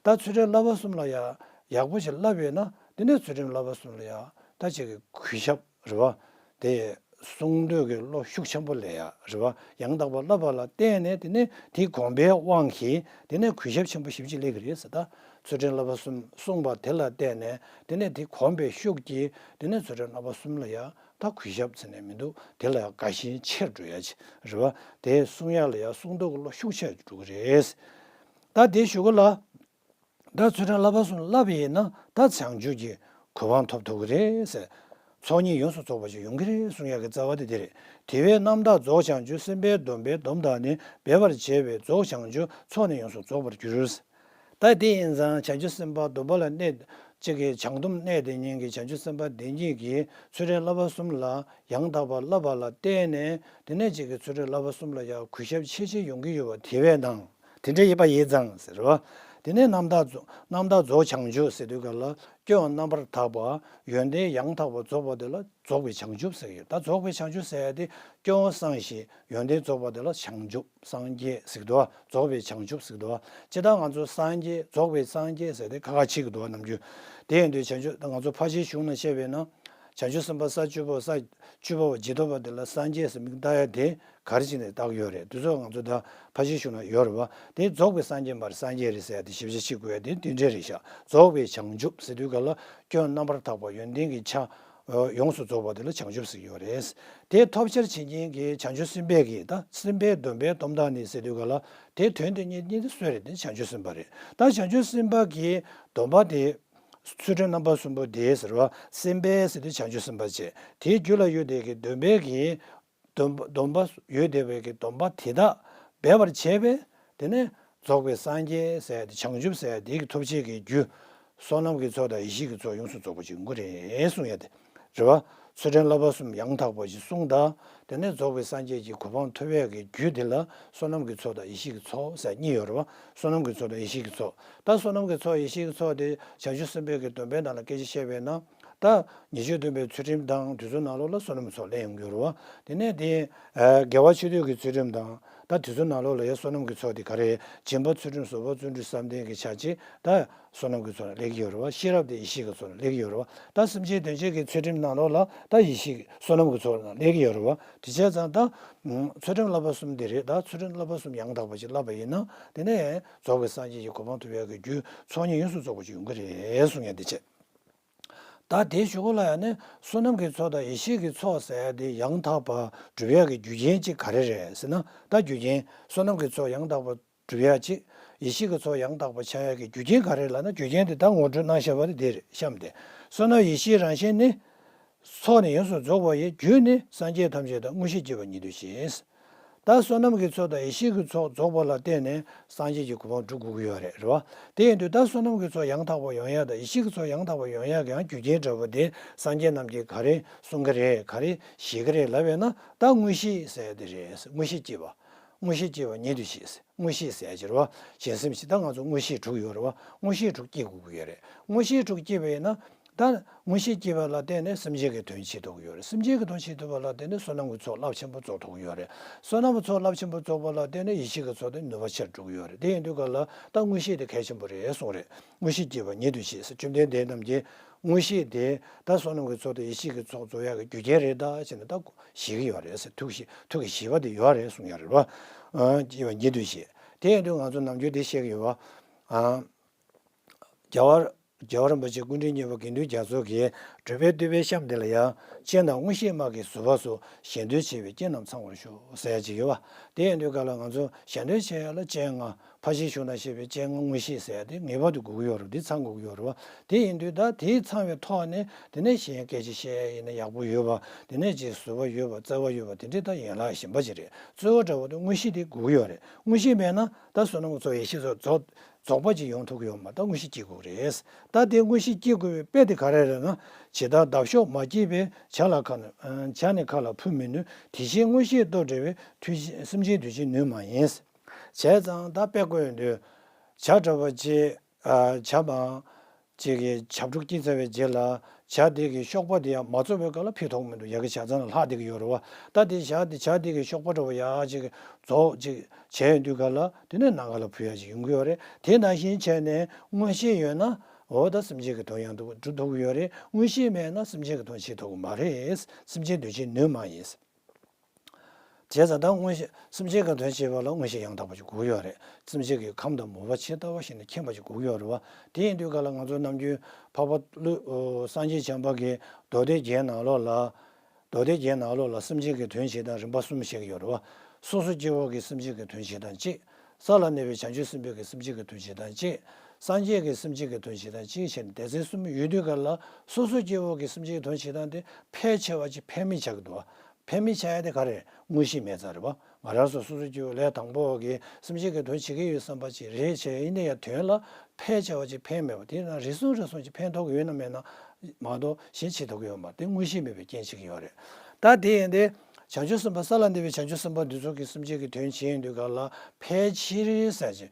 ད་ཚུལ་ཁྲིམས་བསླབ་པ་གསུམ་ལ་ཡང་ཡག་པོ་ཞིག་བསླབ་ཡོད་ན་དེ་ནས་ཚུལ་ཁྲིམས་བསླབ་པ་གསུམ་ལ་ཡང་ད་ཅིག་གི་གུས་ཞབས་རེད་བ། དེ་གསུང་འདོད་ཀྱི་བློ་ཤུགས་ཆེན་པོ་སླེབས་ཡ་རེད་བ། ཡང་དག་པར་བསླབ་པ་ལ་བརྟེན་ནས་དེ་ནས་དེ་གོམས་པའི་དབང་གིས་དེ་ནས་གུས་ཞབས་ཆེན་པོ་ཞེ་པོ་ཅིག་སླེབས་ཀྱི་རེད་ཟེར། ད་ཚུལ་ཁྲིམས་བསླབ་པ་གསུམ་གསུངས་པ་དེ་ལ་བརྟེན་ནས་དེ་ནས་དེ་གོམས་པའི་ཤུགས་ཀྱིས་དེ་ནས་ཚུལ་ཁྲིམས་བསླབ་པ་གསུམ་ལ་ཡང་ད་གུས་ཞབས་ཟེར་ནས་མི་འདུག་དེ་ལ་ཡང་དགའ་ཞེན་ཆེར་འགྲོ་ཡ་ཅིག་རེད་བ། དེ་གསུང་ཡ་ལ་ཡང་གསུང་འདོད་ཀྱི་བློ་ཤུགས་ཆེར་འགྲོ་གི་རེད། ད་དེ་ཞུ་གི་ལ། ད་ཚུལ་ཁྲིམས་བསླབ་པ་གསུམ་བསླབ་པ་ཡིན་ན་ད་བྱང་ཆུབ་ཀྱི་གོ་འཕང་ཐོབ་ཐུབ་ཀྱི་རེད་ཟེར། ཚོགས་གཉིས་ཡོངས་སུ་རྫོགས་པ་ཞིག་ཡོང་གི་རེད་གསུང་ཡག་གི་རྩ་བ་དེ་དེ་རེད། དེ་བས་རྣམ་དག་རྫོགས་བྱང་ཆུབ། སེམས་དཔའི་སྡོམ་པས་སྡོམ་དག་ནི། འབད་པར་བྱས་པས་རྫོགས་བྱང་ཆུབ། ཚོགས་ནི་ཡོངས་སུ་རྫོགས་པར་འགྱུར། ད་དེ་ཡིན་ཙང་བྱང་ཆུབ་སེམས་དཔའ་སྡོམ་པ་ལ་གནས་གཅིག་གི་བྱང་སྡོམ་གནས་དེ་ཉིད་ཀྱི་བྱང་ཆུབ་སེམས་དཔའ་དེ་ཉིད་ཀྱིས་ཚུལ་ཁྲིམས་བསླབ་པ་གསུམ་ལ་ཡང་དག་པར་བསླབ་པ་ལ་བརྟེན་ནས་དེ་ནས་གཅིག་གི་ཚུལ་ཁྲིམས་བསླབ་པ་གསུམ་ལ་ཡང་གུས་ཞབས་ཆེ་ཆེ་ཡོང་གི་ཡོད་པ་དེ་བས་ན། དེ་འདྲ་ཡིན་པ་ཡིན་ཙང་ཟེར་བ། དེ་ནས་རྣམ་དག་རྫོགས་རྣམ་དག་རྫོགས་བྱང་ཆུབ་ཟེར་དུས་ག་ལ་སྐྱོན་རྣམ་པར་དག་པ། ཡོན་ཏན་ཡང་དག་པ་རྫོགས་པ་དེ་ལ་རྫོགས་པའི་བྱང་ཆུབ་ཟེར་གྱི་ཡོད། ད་རྫོགས་པའི་བྱང་ཆུབ་ཟེར་ཡ་དེ་སྐྱོན་སངས་ཤིང་ཡོན་ཏན་རྫོགས་པ་དེ་ལ་བྱང་ཆུབ་སངས་རྒྱས་ཟེར་གྱི་འདུག་བ། རྫོགས་པའི་བྱང་ཆུབ་ཟེར་གྱི་འདུག་བ། སྤྱིར་བཏང་ང་ཚོ་སངས་རྒྱས་རྫོགས་པའི་སངས་རྒྱས་ཟེར་དེ་ཁ་ཁ་ཕྱེ་གི་འདུག་བ་ནམ་རྒྱུན། དེ་ཡིན་དུས་བྱང་ཆུབ་ད་ང་ཚོ་ཕར་ཕྱིན་གཞུང་ནང་བཤད་པས་ན། བྱང་ཆུབ་སེམས་དཔའ་ས་བཅུ་པོ་ས་བཅུ་པ་བ་ཇི་ལྟ་བ་དེ་ལ་སངས་རྒྱས་ཟེར་མིང་བཏགས་ཡ་དེ། ག་རེ་བྱས་ནས་བཏགས་ཡོད་རེད། དེ་ཚོ་ང་ཚོ་ད་ཕར་ཕྱིན་གཞུང་ན་ཡོད་རེད་བ། དེ་རྫོགས་པའི་སངས་རྒྱས་མ་རེད། སངས་རྒྱས་རེད་ཟེར་ཡ་དེ་ཞིབ་ཆ་ཞིག་དགོས་ཡ་དེ་དེ་འདྲས་རེད་ཤག་རྫོགས་པའི་བྱང་ཆུབ་ཟེར་དུས་ག་ལ་སྐྱོན་རྣམ་པར་དག་པ་ཡོན་ཏན་གྱི་ཆ་ཡོངས་སུ་རྫོགས་པ་དེ་ལ་བྱང་ཆུབ་ཟེར་གྱི་ཡོད་རེད། དེ་ཐོབ་བྱར་བྱེད་མཁན་གྱི་བྱང་ཆུབ་སེམས་དཔའ་གིས་ད་སེམས་དཔའི་སྡོམ་པས་སྡོམ་དག་ནི་ཟེར་དུས་ག་ལ་དེ་དོན་དེ་ཉིད་ཉིད་དེ་སུ་རེད། དེ་བྱང་ཆུབ་སེམས་དཔའ་རེད། ད་བྱང་ཆུབ་སེམས་དཔའ་གི་སྡོམ་པ་དེ། ཚུལ་ཁྲིམས་རྣམ་པ་གསུམ་པོ་དེ་ཟེར་བ་སེམས་དཔའ་ཟེར་དུས་བྱང་ཆུབ་སེམས་དཔའ་བྱས། དེའི་རྒྱུད་ལ་ཡོད་དེ་གི་སྡོམ་པའི་གི་སྡོམ་པ་སྡོམ་པ་ཡོད་དེ་བའི་གི་སྡོམ་པ་དེ་དག་འབད་པར་བྱས་པས་དེ་ནས་རྫོགས་པའི་སངས་རྒྱས་ཟེར་ཡ་དེ་བྱང་ཆུབ་ཟེར་ཡ་དེ་གི་ཐོབ་བྱེད་ཀྱི་རྒྱུ། བསོད་ནམས་ཀྱི་ཚོགས་དང་ཡེ་ཤེས་ཀྱི་ཚོགས་ཡོངས་སུ་རྫོགས་པ་ཅིག་ཡོང་གི་རེད་གསུང་ཡ་དེ་རེད་བ། ཚུལ་ཁྲིམས་བསླབ་པ་གསུམ་ཡང་དག་པ་ཞིག་གསུངས་དང་། དེ་ནས་རྫོགས་པའི་སངས་རྒྱས་ཀྱི་གོ་འཕང་ཐོབ་ཡས་ཀྱི་རྒྱུ་དེ་ལ་བསོད་ནམས་ཀྱི་ཚོགས་དང་ཡེ་ཤེས་ཀྱི་ཚོགས་ཟེར་གཉིས་ཡོད་རེད་བ། བསོད་ནམས་ཀྱི་ཚོགས་དང་ཡེ་ཤེས་ཀྱི་ཚོགས། ད་བསོད་ནམས་ཀྱི་ཚོགས་ཡེ་ཤེས་ཀྱི་ཚོགས་དེ་བྱང་ཆུབ་སེམས་དཔའི་གི་སྡོམ་པའི་ནང་ལ་སྐད་ཆ་བཤད་པས་ན། ད་ཉེས་སྤྱོད་སྡོམ་པའི་ཚུལ་ཁྲིམས་དང་དེ་ཚོའི་ནང་ལོགས་ལ་བསོད་ནམས་ཀྱི་ཚོགས་སླེབས་ཡོང་གི་ཡོད་རེད་བ། དེ་ནས་དེ་དགེ་བ་ཆོས་སྡུད་ཀྱི་ཚུལ་ཁྲིམས་དང་ད་དེ་ཚོའི་ནང་ལོགས་ལ་ཡང་བསོད་ནམས་ཀྱི་ཚོགས་དེ་ག་རེ། སྦྱིན་པ་ཚུལ་ཁྲིམས་ཟོར་པ་བརྩོན་འགྲུས་བསམ་གཏན་གྱི་ཆ་གཅིག་ད། བསོད་ནམས་ཀྱི་ཚོགས་ལ་སླེབས་ཀྱི་ཡོད་རེད་བ། ཤེས་རབ་དེ་ཡེ་ཤེས་ཀྱི་ཚོགས་ལ་སླེབས་ཀྱི་ཡོད་རེད་བ། ད་སེམས་ཅན་དོན་བྱེད་ཀྱི་ཚུལ་ཁྲིམས་ནང་ལོགས་ལ་ད་ཡེ་ཤེས་ཀྱི་བསོད་ནམས་ཀྱི་ཚོགས་ལ་སླེབས་ཀྱི་ཡོད་རེད་བ། དེ་བྱས་ཙང་ད། ཚུལ་ཁྲིམས་བསླབ་པ་གསུམ་དེ་རེད། ད་ཚུལ་ཁྲིམས་བསླབ་པ་གསུམ་ཡང་དག་པ་ཞིག་བསླབ་པ་ཡིན་ན་དེ་ནས་རྫོགས་པའི་སངས་རྒྱས་ཀྱི་གོ་འཕང་ཐོབ་ཡག་གི་རྒྱུ་ཚོགས་གཉིས་ཡོངས་སུ་རྫོགས་པ་ཞིག་ཡོང་གི་རེད་གསུང་ཡ་དེ་བྱས། ད་དེའི་གཞུག་གུ་ལ་ཡང་ནི་བསོད་ནམས་ཀྱི་ཚོགས་དང་ཡེ་ཤེས་ཀྱི་ཚོགས་ཟེར་ཡ་དེ་ཡང་དག་པ་སྒྲུབ་ཡག་གི་རྒྱུ་རྐྱེན་གཅིག་ག་རེ་རེད་ཟེར་ན། ད་རྒྱུ་རྐྱེན་བསོད་ནམས་ཀྱི་ཚོགས་ཡང་དག་པ་སྒྲུབ་ཡག་གཅིག་ཡེ་ཤེས་ཀྱི་ཚོགས་ཡང་དག་པ་ཆགས་ཡག་གི་རྒྱུ་རྐྱེན་ག་རེ་ལབ་ན། རྒྱུ་རྐྱེན་དེ་ད་ངོ་སྤྲོད་གནང་བཞག་པ་དེ་དེ་རེད། གཤམ་དེ། བསོད་ནམས་ཡེ་ཤེས་རང་བཞིན་ནི། ཚོགས་ནི་ཡོངས་སུ་རྫོགས་པ་ཡི། རྒྱུ་ནི་སངས་རྒྱས་ཐམས་ཅད་དང་། དངོས་གཞི་སྐྱེས་པ་ཉིད་དུ་བཞེད། ད་བསོད་ནམས་ཀྱི་ཚོགས་དང་ཡེ་ཤེས་ཀྱི་ཚོགས་རྫོགས་པ་ལ་བརྟེན་ནས་སངས་རྒྱས་ཀྱི་གོ་འཕང་སྒྲུབ་དགོས་ཀྱི་ཡོད་རེད། རེད་བ། དེ་ཡིན་དུས་ད་བསོད་ནམས་ཀྱི་ཚོགས་ཡང་དག་པ་ཡོང་ཡག་དང་ཡེ་ཤེས་ཀྱི་ཚོགས་ཡང་དག་པ་ཡོང་ཡག་གི་ཡང་རྒྱུ་རྐྱེན་འདྲ་བོ་དེ་སངས་རྒྱས་རྣམས་ཀྱིས་ག་རེ་གསུང་གི་རེད། ག་རེ་བཞེད་ཀྱི་རེད་ལབ་པས་ན། ད་དངོས་གཞི་ཟེར་ཡ་དེ་རེད། དངོས་གཞི་སྐྱེས་པ། དངོས་གཞི་སྐྱེས་པ་ཉིད་དུ་བཞེད། དངོས་གཞི་ཟེར་ཡ་ཅིག་རེད་བ། གཞན་སེམས་ཤིག་ད་ང་ཚོ་དངོས་གཞི་དྲུག་ཡོད་རེད་བ། དངོས་གཞི་དྲུག་སྐྱེ་དགོས་ཀྱི་ཡོད་རེད། དངོས་གཞི་དྲུག་སྐྱེས་པ་ཡིན་ན། ད་དངོས་གཞི་སྐྱེས་པ་ལ་བརྟེན་ནས་སེམས་ཅན་གྱི་དོན་བྱེད་ཐུབ་ཀྱི་ཡོད་རེད། སེམས་ཅན་གྱི་དོན་བྱེད་ཐུབ་པ་ལ་བརྟེན་ནས་བསོད་ནམས་ཀྱི་ཚོགས་རླབས་ཆེན་པོ་རྫོགས་ཐུབ་ཀྱི་ཡོད་རེད། བསོད་ནམས་ཀྱི་ཚོགས་རླབས་ཆེན་པོ་རྫོགས་པ་ལ་བརྟེན་ནས་ཡེ་ཤེས་ཀྱི་ཚོགས་དེ་ནུས་པ་ཆེར་འགྲོ་གི་ཡོད་རེད། དེ་ཡིན་དུས་ག་ལ་ད་དངོས་གཞི་དེ་གལ་ཆེན་པོ་རེད་གསུངས་རེད། དངོས་གཞི་སྐྱེས་པ་ཉིད་དུ་བཞེད་ཟེར། བཅོམ་ལྡན་འདས་རྣམས་ཀྱིས་དངོས་གཞི་དེ་ད་བསོད་ནམས་ཀྱི་ཚོགས་དང་ཡེ་ཤེས་ཀྱི་ཚོགས་རྫོགས་ཡག་གི་རྒྱུ་རྐྱེན་རེད་ད་ཟེར་ནས་ད་བཞེད་ཀྱི་ཡོད་རེད་ཟེར། ཐུགས་བཞེད་ཐུགས་ཀྱི་བཞེད་པ་དེ་ཡོད་རེད་གསུངས་ཡོད་རེད་བ། ཨ། སྐྱེས་པ་ཉིད་དུ་བཞེད། དེ་ཡིན་དུས་ང་ཚོ་ནམ་རྒྱུན་དེ་བཤད་ཀྱི་ཡོད་བ། ཨ། རྒྱལ་བ་ རྒྱལ་བ་རིན་པོ་ཆེ་སྐུ་ཕྲེང་གཉིས་པ་དགེ་འདུན་རྒྱ་མཚོ་གིས་སྒྲུབ་པའི་བསྟོད་པའི་གཤམ་དེ་ལ་ཡང་། སྤྱན་དང་མངོན་ཤེས་སྨྲ་བའི་ཟུར་པ་སོགས། ཞེ་འདོད་ཆེ་བའི་སྤྱན་རྣམས་ཚང་བར་ཤོག་ཟེར་ཡ་ཅིག་ཡོད་པ། དེ་ཡིན་དུས་ག་ལ་ང་ཚོ་ཞེ་འདོད་ཆེ་ཡ་ལ་སྤྱན་ལྔ། ཕར་ཕྱིན་ཞུགས་ན་ཞེས་པའི་སྤྱན་ལྔ། མངོན་ཤེས་ཟེར་ཡ་དེ་ངེས་པར་དུ་དགོས་ཀྱི་ཡོད་རེད། འདི་ཚང་དགོས་ཀྱི་ཡོད་རེད་པ། དེ་ཡིན་དུས་ད་དེའི་ཚང་བའི་ཐོག་ནས་དེ་ནས་གཞན་སྐད་ཆ་བཤད་ཡ་ཡིན་ན་ཡག་པོ་ཡོད་པ། དེ་ནས་ཅིག་ཟུར་པ་ཡོད་པ། རྩ་བ་ཡོད་པ། དེ་འདྲའི་ད་ཡན་ལག་གཞན་པ་ཅིག་རེད། རྩོལ་བ་འདྲ་བོ་དེ་མངོན་ཤེས་དེ་དགོས་ཀྱི་ཡོད་རེད། མངོན་ཤེས་མེད་ན་ད་བསོད་ནམས་ཀྱི་ཚོགས་ཡེ་ཤེས་ཚོགས་རྫོགས་རྫོགས་པ་ཅིག་ཡོང་ཐུབ་ཀྱི་ཡོད་མ་རེད། ད་མངོན་ཤེས་སྐྱེ་དགོས་རེད། ད་དེ་མངོན་ཤེས་སྐྱེ་དགོས་པའི་དཔེ་དེ་ག་རེ་རེད་ན། ཇི་ལྟར་འདབ་གཤོག་མ་སྐྱེས་པས། བྱ་ལ་ཁ་ནི་བྱ་ནི་ཁ་ལ་འཕུར་མི་ནུས། དེ་བཞིན་མངོན་ཤེས་རྟོགས་བྲལ་བས། མཐུ་སེམས་ཅན་དོན་བྱེད་ནུས་མ་ཡིན། བྱས་ཙང་ད་དཔེ་བཀོད་ཡོང་དུས། བྱ་འདྲ་བ་ཅིག་ཨ། བྱ་མ་ཅིག་གིས་བྱ་ཕྲུག་སྐྱེས་ཚར་བའི་རྗེས་ལ། བྱ་དེ་གི་གཤོག་པ་དེ་ཡང་མ་བཙོས་པའི་སྐབས་ལ་འཕུར་ཐུབ་མི་འདུག་ཡ་གི་བྱ་ཚང་ལ་ལྷག་བསྡད་ཀྱི་ཡོད་རེད་པ། ད་དེ་བྱ་དེ་བྱ་དེ་གི་གཤོག་པ་འདྲ་བོ་ཡག་ཅིག་རྫོགས་ཅིག་བྱས་ཡོང་དུས་སྐབས་ལ། དེ་ནས་ནམ་མཁའ་ལ་འཕུར་ཡག་ཅིག་ཡོང་གི་ཡོད་རེད། དེ་ནང་བཞིན་བྱས་ནས་མངོན་ཤེས་ཡོད་ན། འོ་ད་སེམས་ཅན་གྱི་དོན་ཡང་དུ་སྒྲུབ་ཐུབ་ཀྱི་ཡོད་རེད། མངོན་ཤེས་མེད་ན་སེམས་ཅན་གྱི་དོན་བྱེད་ཐུབ་ཀྱི་མ་རེད། སེམས་ཅན་དོན་བྱེད་ནུས་མ་ཡིན། བྱས་ཙང་ད་མངོན་ཤེས། སེམས་ཅན་གྱི་དོན་བྱེད་པ་ལ་མངོན་ཤེས་ཡང་དག་པ་ཅིག་དགོས་ཀྱི་ཡོད་རེད། སེམས་ཅན་གྱི་ཁམས་དང་མོས་པ་ཇི་ལྟ་བ་བཞིན་དུ་མཁྱེན་པ་ཅིག་དགོས་ཀྱི་ཡོད་རེད་པ། དེ་ཡིན་དུས་ག་ལ་ང་ཚོ་ནམ་རྒྱུན་འཕགས་པ་ཀླུ། སངས་རྒྱས་བྱམས་པ་གིས་མདོ་སྡེ་རྒྱན་ནང་ལོགས་ལ། མདོ་སྡེ་རྒྱན་ནང་ལོགས་ལ་སེམས་ཅན་གྱི་དོན་བྱེད་སྟངས་རིམ་པ་གསུམ་བཤད་ཀྱི་ཡོད་རེད་པ། སོ་སོ་སྐྱེ་བོ་གི་སེམས་ཅན་གྱི་དོན་བྱེད་སྟངས་གཅིག་ས་ལ་གནས་པའི་བྱང་ཆུབ་སེམས་དཔའི་གི་སེམས་ཅན་གྱི་དོན་བྱེད་སྟངས་གཅིག་སངས་རྒྱས་ཀྱི་སེམས་ཅན་གྱི་དོན་བྱེད་སྟངས་གཅིག་བྱས་ནས་སྡེ་ཚན་གསུམ་ཡོད་དུས་ག་ལ། སོ་སོ་སྐྱེ་བོ་གི་སེམས་ཅན་གྱི་དོན་བྱེད་སྟངས་དེ་ཕལ་ཆེ་བ་ཅིག་ཕན་མེད་ཆགས་ཀྱི་འདུག་པ། ཕན་མེད་ཆགས་ཡ་དེ་ག་རེ། མངོན་ཤེས་མེད་ཙང་རེད་པ། ང་རང་ཚོ་སོ་སོ་སྐྱེ་བོ་ལས་དང་པོ་གི་སེམས་ཅན་གྱི་དོན་བྱེད་ཀྱི་ཡོད་བསམ་པ་ཅིག་རེད་བྱས། ཡིན་ན་ཡང་དོན་ལ་ཕལ་ཆེ་བ་ཅིག་ཕན་མེད་པ། དེ་ན་རེ་ཟུང་རེ་ཟུང་ཅིག་ཕན་ཐོགས་ཀྱི་ཡོད་ན་མེད་ན་མ་གཏོགས་གཞན་བྱེད་ཐུབ་ཀྱི་ཡོད་མ་རེད། དེ་མངོན་ཤེས་མེད་པའི་རྐྱེན་བྱེད་ཀྱི་ཡོད་རེད། ད་དེ་ཡིན་ཏེ། བྱང་ཆུབ་སེམས་དཔའ། ས་ལ་གནས་པའི་བྱང་ཆུབ་སེམས་དཔའ་འདི་ཚོ་གི་སེམས་ཅན་གྱི་དོན་བྱེད་ཡོང་དུས་ག་ལ་ཕལ་ཆེར་ཟེར་ཅིག་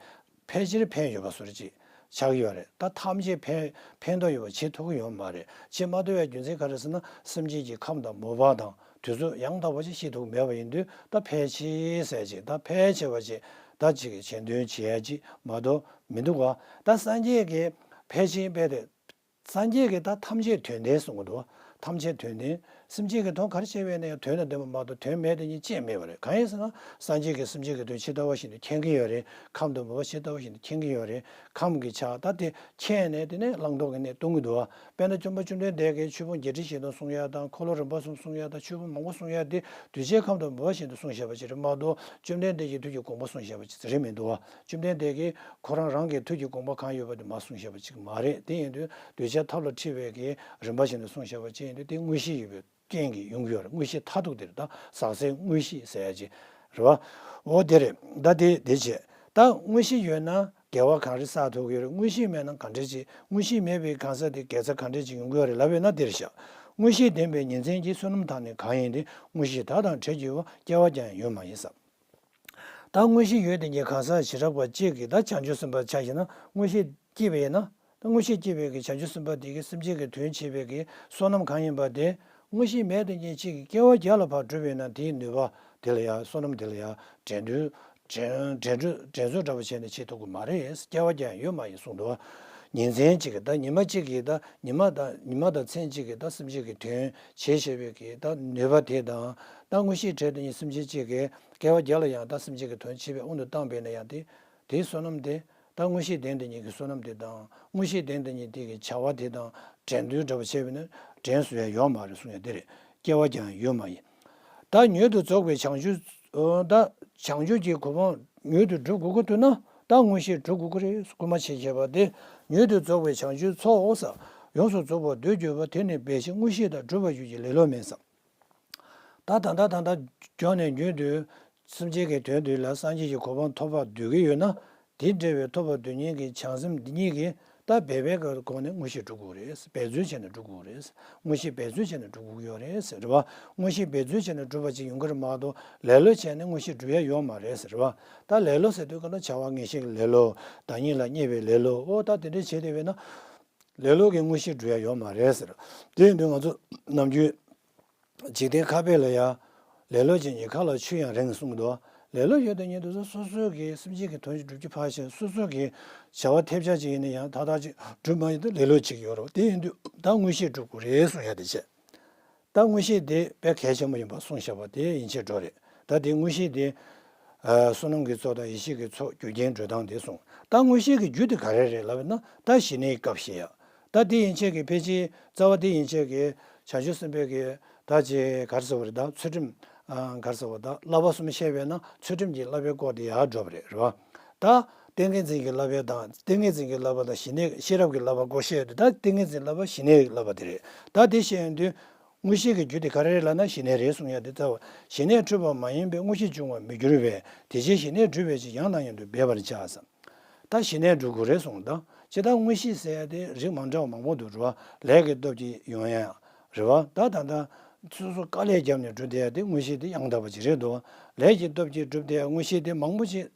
ཕལ་ཆེར་ཕན་ཡོད་པ་བཟོ་འདྲ་ཅིག་ཆགས་ཀྱི་ཡོད་རེད། ད་ཐམས་ཅད་ཕན་ཕན་ཐོགས་ཡོད་པ་བྱེད་ཐུབ་ཀྱི་ཡོད་མ་རེད། བྱེད་མ་ཐུབ་པའི་རྒྱུ་མཚན་ག་རེ་ཟེར་ན། སེམས་ཅན་གྱི་ཁམས་དང་མོས་པ་དང་དེ་ཚོ་ཡང་དག་པ་ཅིག་ཤེས་ཐུབ་མེད་པ་ཡིན་དུས། ད་ཕལ་ཆེར་ཟེར་ཅིག་ད་ཕལ་ཆེ་བ་ཅིག་ད་ཅིག་གི་གཞན་དོན་བྱེད་ཡ་ཅིག་མ་གཏོགས་མི་འདུག་ག་ད་སངས་རྒྱས་ཀྱི་ཕལ་ཆེར་དཔེ་དེ། སངས་རྒྱས་ཀྱིས་ད་ཐམས་ཅད་དོན་ལྡན་གསུང་གི་འདུག་ཐམས་ཅད་དོན་ལྡན། སེམས་ཅན་གྱི་དོན་ག་རེ་བྱས་པ་ཡིན་ན་ཡང་དོན་དང་ལྡན་པ་མ་གཏོགས་དོན་མེད་དེ་ཉིད་ཅེས་མེད་པ་རེད། གང་ཡིན་ཟེར་ན། སངས་རྒྱས་ཀྱིས་སེམས་ཅན་གྱི་དོན་ཇི་ལྟ་བ་བཞིན་དུ་མཁྱེན་གྱི་ཡོད་རེད། ཁམས་དང་མོས་པ་ཇི་ལྟ་བ་བཞིན་དུ་མཁྱེན་གྱི་ཡོད་རེད། ཁམས་ཀྱི་ཆ་ད་དེ་མཁྱེན་ནས་དེ་ནས་བླང་དོར་གྱི་གནས་སྟོན་གྱི་འདུག་དཔེར་ན་སྟོན་པ་བཅོམ་ལྡན་འདས་ཀྱིས་ཆོས་ཕུང་བརྒྱད་ཁྲི་བཞི་སྟོང་གསུང་ཡ་དང་། འཁོར་ལོ་རིམ་པ་གསུམ་གསུང་ཡ་དང་། ཆོས་ཕུང་མང་པོ་གསུང་ཡ་དེ་གདུལ་བྱའི་ཁམས་དང་མོས་པ་བཞིན་དུ་གསུངས་བཞག་པ་ཅིག་རེད་མ་གཏོགས། བཅོམ་ལྡན་འདས་ཀྱི་ཐུགས་ཀྱི་དགོངས་པ་གསུངས་བཞག་པ་ཅིག་རེད་མི་འདུག་བ། བཅོམ་ལྡན་འདས་ཀྱིས་ཁོ་རང་རང་གི་ཐུགས་ཀྱི་དགོངས་པ་གང་ཡོད་པ་དེ་མར་གསུངས་བཞག་པ་ཅིག་མ་རེད། དེ་ཡིན་དུས་གདུལ་བྱ་ཐབས་ལ་ཁྲིད་པའི་གི་རིམ་པ་བཞིན་དུ་གསུངས་བཞག་པ་ཅིག་ཡིན་དུས། དེ་མངོན་ཤེས་ཡོད་པའི་རྐྱེན་གྱིས་ཡོང་གི་ཡོད་རེད། མངོན་ཤེས་མཐར་ཐུག་དེ་རེད། ད་ཟག་ཟད་མངོན་ཤེས་ཟེར་ཡ་ཅིག་རེད་བ། འོ་དེ་རེད། ད་དེ་དེ་བྱས། ད་མངོན་ཤེས་ཡོད་ན་དགེ་བ་གང་རེ་བསགས་ཐུབ་ཀྱི་ཡོད་རེད། མངོན་ཤེས་མེད་ན་ག་འདྲ་ཅིག་མངོན་ཤེས་མེད་པའི་གང་ཟག་དེ་དགེ་རྩ་ག་འདྲ་ཅིག་ཡོང་གི་ཡོད་རེད་ལབ་ཡོད་ན། དེ་རེད་ཤག་མངོན་ཤེས་ལྡན་པའི་ཉིན་མཚན་གྱི། བསོད་ནམས་དག་ནི་གང་ཡིན་ཏེ། མངོན་ཤེས་དག་དང་བྲལ་གྱུར་པ། སྐྱེ་བ་ཀྱང་ཡོད་མ་ཡིན་བསམ། ད་མངོན་ཤེས་ཡོད་དེ་ཉིད་གང་ཟག་བྱེ་བྲག་པ་གཅིག་གིས། ད་བྱང་ཆུབ་སེམས་དཔའ་ཆ་བཞག་ན། མངོན་ཤེས་སྐྱེས་པ་ཡིན་ན། ད་མངོན་ཤེས་སྐྱེས་པའི་གི་བྱང་ཆུབ་སེམས་དཔའ་དེ་གིས་སེམས་ཅན་གྱི་དོན་བྱེད་པའི་གི་བསོད་ནམས་གང་ཡིན་པ་དེ། མངོན་ཤེས་མེད་དེ་ཉིད་གཅིག་གིས་སྐྱེ་བ་བརྒྱ་ལ་ཕར་བསྒྲུབས་པ་ཡིན་ན། དེའི་ནུས་པ་དེ་ལ་ཡང་བསོད་ནམས་དེ་ལ་ཡང་འགྲན་བསྡུར་འགྲན་འགྲན་བསྡུར་འདྲ་བ་བྱས་ནས་བྱེད་ཐུབ་ཀྱི་མ་རེད། སྐྱེ་བ་ཀྱང་ཡོད་མ་ཡིན་གསུངས་འདུག་ཉིན་མཚན་གཅིག་གིས། ད་ཉི་མ་གཅིག་གིས། ད་ཉི་མ་དང་ཉི་མ་དང་མཚན་གཅིག་གིས་ད་སེམས་ཅན་གྱི་དོན་བྱེད་ཤེས་པའི་གི་ད་ནུས་པ་དེ་དང་། ད་མངོན་ཤེས་བྲལ་དེ་ཉིད་སེམས་ཅན་གཅིག་གིས་སྐྱེ་བ་བརྒྱ་ལ་ཡང་ད་སེམས་ཅན་གྱི་དོན་བྱེད་པའི་དབང་དུ་བཏང་པས་ན་ཡང་དེ། དེའི་བསོད་ནམས་དེ། ད་མངོན་ཤེས་ལྡན་དེ་ཉིད་ཀྱི་བསོད་ནམས་དེ་དང་། མངོན་ཤེས་ལྡན་དེ་ཉིད་དེ་གི་བྱ་བ་དེ་དང་འགྲན་བསྡུར་འདྲ་བ་བྱས་པས་ན་འགྲན་བཟོད་ཡ་ཡོད་མ་རེད་གསུངས་ཡ་དེ་རེད། སྐྱེ་བ་ཀྱང་ཡོད་མ་ཡིན། ད་མྱུར་དུ་རྫོགས་པའི་བྱང་ཆུབ། ད་བྱང་ཆུབ་ཀྱི་གོ་འཕང་མྱུར་དུ་འགྲུབ་དགོས་ཀྱི་འདུག་ན། ད་མངོན་ཤེས་འགྲུབ་དགོས་ཀྱི་རེད། སྐུལ་མ་བྱེད་བྱས་པ་དེ། མྱུར་དུ་རྫོགས་པའི་བྱང་ཆུབ་མཚོའོ་ཟེར། ཡོངས་སུ་རྫོགས་པར་འདོད་གྱུར་པ། དེ་ནི་འབད་ཞིང་མངོན་ཤེས་དང་། བསྒྲུབ་པར་གྱུར་ཅིག་ལེ་ལོ་མིན་བསམ། ད་ད་ལྟ་ད་ལྟ་མགྱོགས་ནས་མྱུར་དུ་སེམས་ཅན་གྱི་དོན་དུ་ལ་སངས་རྒྱས་ཀྱི་གོ་འཕང་ཐོབ་པར་འདོད་ཀྱི་ཡོད་ན། དེ་འདྲ་བའི་ཐོབ་པར་འདོད་མཁན་གྱི་བྱང་སེམས་འདི་ཉིད་ཀྱིས་ད་འབད་པའི་སྒོ་ནས་མངོན་ཤེས་སྒྲུབ་དགོས་རེད། འབད་རྩོལ་བྱས་ནས་སྒྲུབ་དགོས་རེད། མངོན་ཤེས་འབད་རྩོལ་བྱས་ནས་སྒྲུབ་དགོས་ཀྱི་ཡོད་རེད་ཟེར་བ། མངོན་ཤེས་འབད་རྩོལ་བྱས་ནས་སྒྲུབ་པ་ཅིག་ཡོང་གི་རེད་མ་གཏོགས། ལེ་ལོ་བྱས་ནས་མངོན་ཤེས་སྒྲུབ་ཡ་ཡོད་མ་རེད་ཟེར་བ། ད་ལེ་ལོ་ཟེར་དུས་ག་ལ་བྱ་བ་ངན་ཞེན་གྱི་ལེ་ལོ། བདག་ཉིད་ལ་བརྙས་པའི་ལེ་ལོ། ཨོ་ད་དེ་འདྲ་བྱས་བསྡད་པས་ན། ལེ་ལོ་གི་མངོན་ཤེས་སྒྲུབ་ཡ་ཡོད་མ་རེད་ཟེར། དེ་ཡིན་དུས་ང་ཚོ་ནམ་རྒྱུན། འཇིག་རྟེན་ཁ་དཔེ་ལ་ཡང་། ལེ་ལོ་ཅན་གྱི་ཁ་ལ་ཆུ་ཡང་རིང་གསུངས་འདུག་ལེ་ལོ་ཡོད་དེ་ཉིད་དུ་སོ་སོ་གི་སེམས་ཅན་གྱི་དོན་ཞིག་སྒྲུབ་ཀྱི་ཕར་ཕྱིན། སོ་སོ་གི་བྱ་བ་ཐེབས་ཆག་ཅིག་ཡིན་ན་ཡང་ཏག་ཏག་ཅིག་སྒྲུབ་མ་ཡོང་དུས་ལེ་ལོ་ཅིག་ཡོད་རེད། དེ་ཡིན་དུས་ད་མངོན་ཤེས་སྒྲུབ་དགོས་རེད་གསུང་ཡ་དེ་བྱས། ད་མངོན་ཤེས་དེ་དཔེ་གལ་ཆེན་པོ་ཡིན་པ་གསུངས་བཞག་པ་དེ་ཡིན་ཕྱིར་འགྲོ་རེད། ད་དེ་མངོན་ཤེས་དེ། ཨ། བསོད་ནམས་ཀྱི་ཚོགས་དང་ཡེ་ཤེས་ཀྱི་ཚོགས་རྒྱུ་རྐྱེན་སྒྲུབ་སྟངས་དེ་གསུངས། ད་མངོན་ཤེས་ཀྱི་རྒྱུ་དེ་ག་རེ་རེད་ལབ་ན། ད་ཞི་གནས་སྐབས་ཤེས་ཡ། ད་དེ་ཡན་ཆད་ཀྱི་ཕལ་ཆེར་རྩ་བ་དེ་ཡན་ཆད་ཀྱི་བྱང་ཆུབ་སེམས་དཔའི་གི་ད་ཅིག་ག་རེ་ཟེར་བ་རེད། ད་ཚུལ་ཁྲིམས་ག་རེ་ཟེར་བ། ད་བསླབ་པ་གསུམ་བཤད་པས་ན་ཚུལ་ཁྲིམས་ཀྱི་བསླབ་པའི་སྐོར་དེ་ཡར་འགྲོ་བ་རེད། རེད་བ། ད་ཏིང་ངེ་འཛིན་གྱི་བསླབ་པའི་དང་ཏིང་ངེ་འཛིན་གྱི་བསླབ་པ་དང་ཞི་གནས་ཤེས་རབ་ཀྱི་བསླབ་པ་སྐོར་བཤད་དུས། ད་ཏིང་ངེ་འཛིན་བསླབ་པ་ཞི་གནས་ཀྱི་བསླབ་པ་དེ་རེད། ད་དེ་བཤད་ཡོང་དུས། དངོས་གཞིའི་གི་རྒྱུ་དེ་ག་རེ་རེད་ལབ་ན་ཞི་གནས་རེད་གསུང་ཡ་དེ་ལྟ་བུ། ཞི་གནས་འཁྲུལ་པ་མ་ཡིན་པས་དངོས་གཞི་འབྱུང་བར་མི་འགྱུར་བས། དེ་ཕྱིར་ཞི་གནས་སྒྲུབ་པའི་ཕྱིར་ཡང་དང་ཡང་དུ་འབད་པར་བྱ་ཟེར། ད་ཞི་གནས་སྒྲུབ་དགོས་རེད་གསུངས། ད་ཅི་ལྟར་དངོས་གཞི་ཟེར་ཡ་དེ་རིགས་མ་འདྲ་བ་མང་པོ་འདུག། རེད་བ། ལས་ཀྱི་སྟོབས་ཀྱིས་ཡོང་ཡ་ཡང་རེད་བ། ད་ད་ལྟ་སོ་སོ་དཀའ་ལས་བརྒྱབ་ནས་སྒྲུབ་བསྡད་ཡ་དེ་དངོས་གཞི་དེ་ཡང་དག་པ་ཅིག་རེད་འདུག། ལས་ཀྱི་སྟོབས་ཀྱིས་སྒྲུབ་བསྡད་ཡ་དངོས་གཞི་དེ་མང་པོ་ཅིག་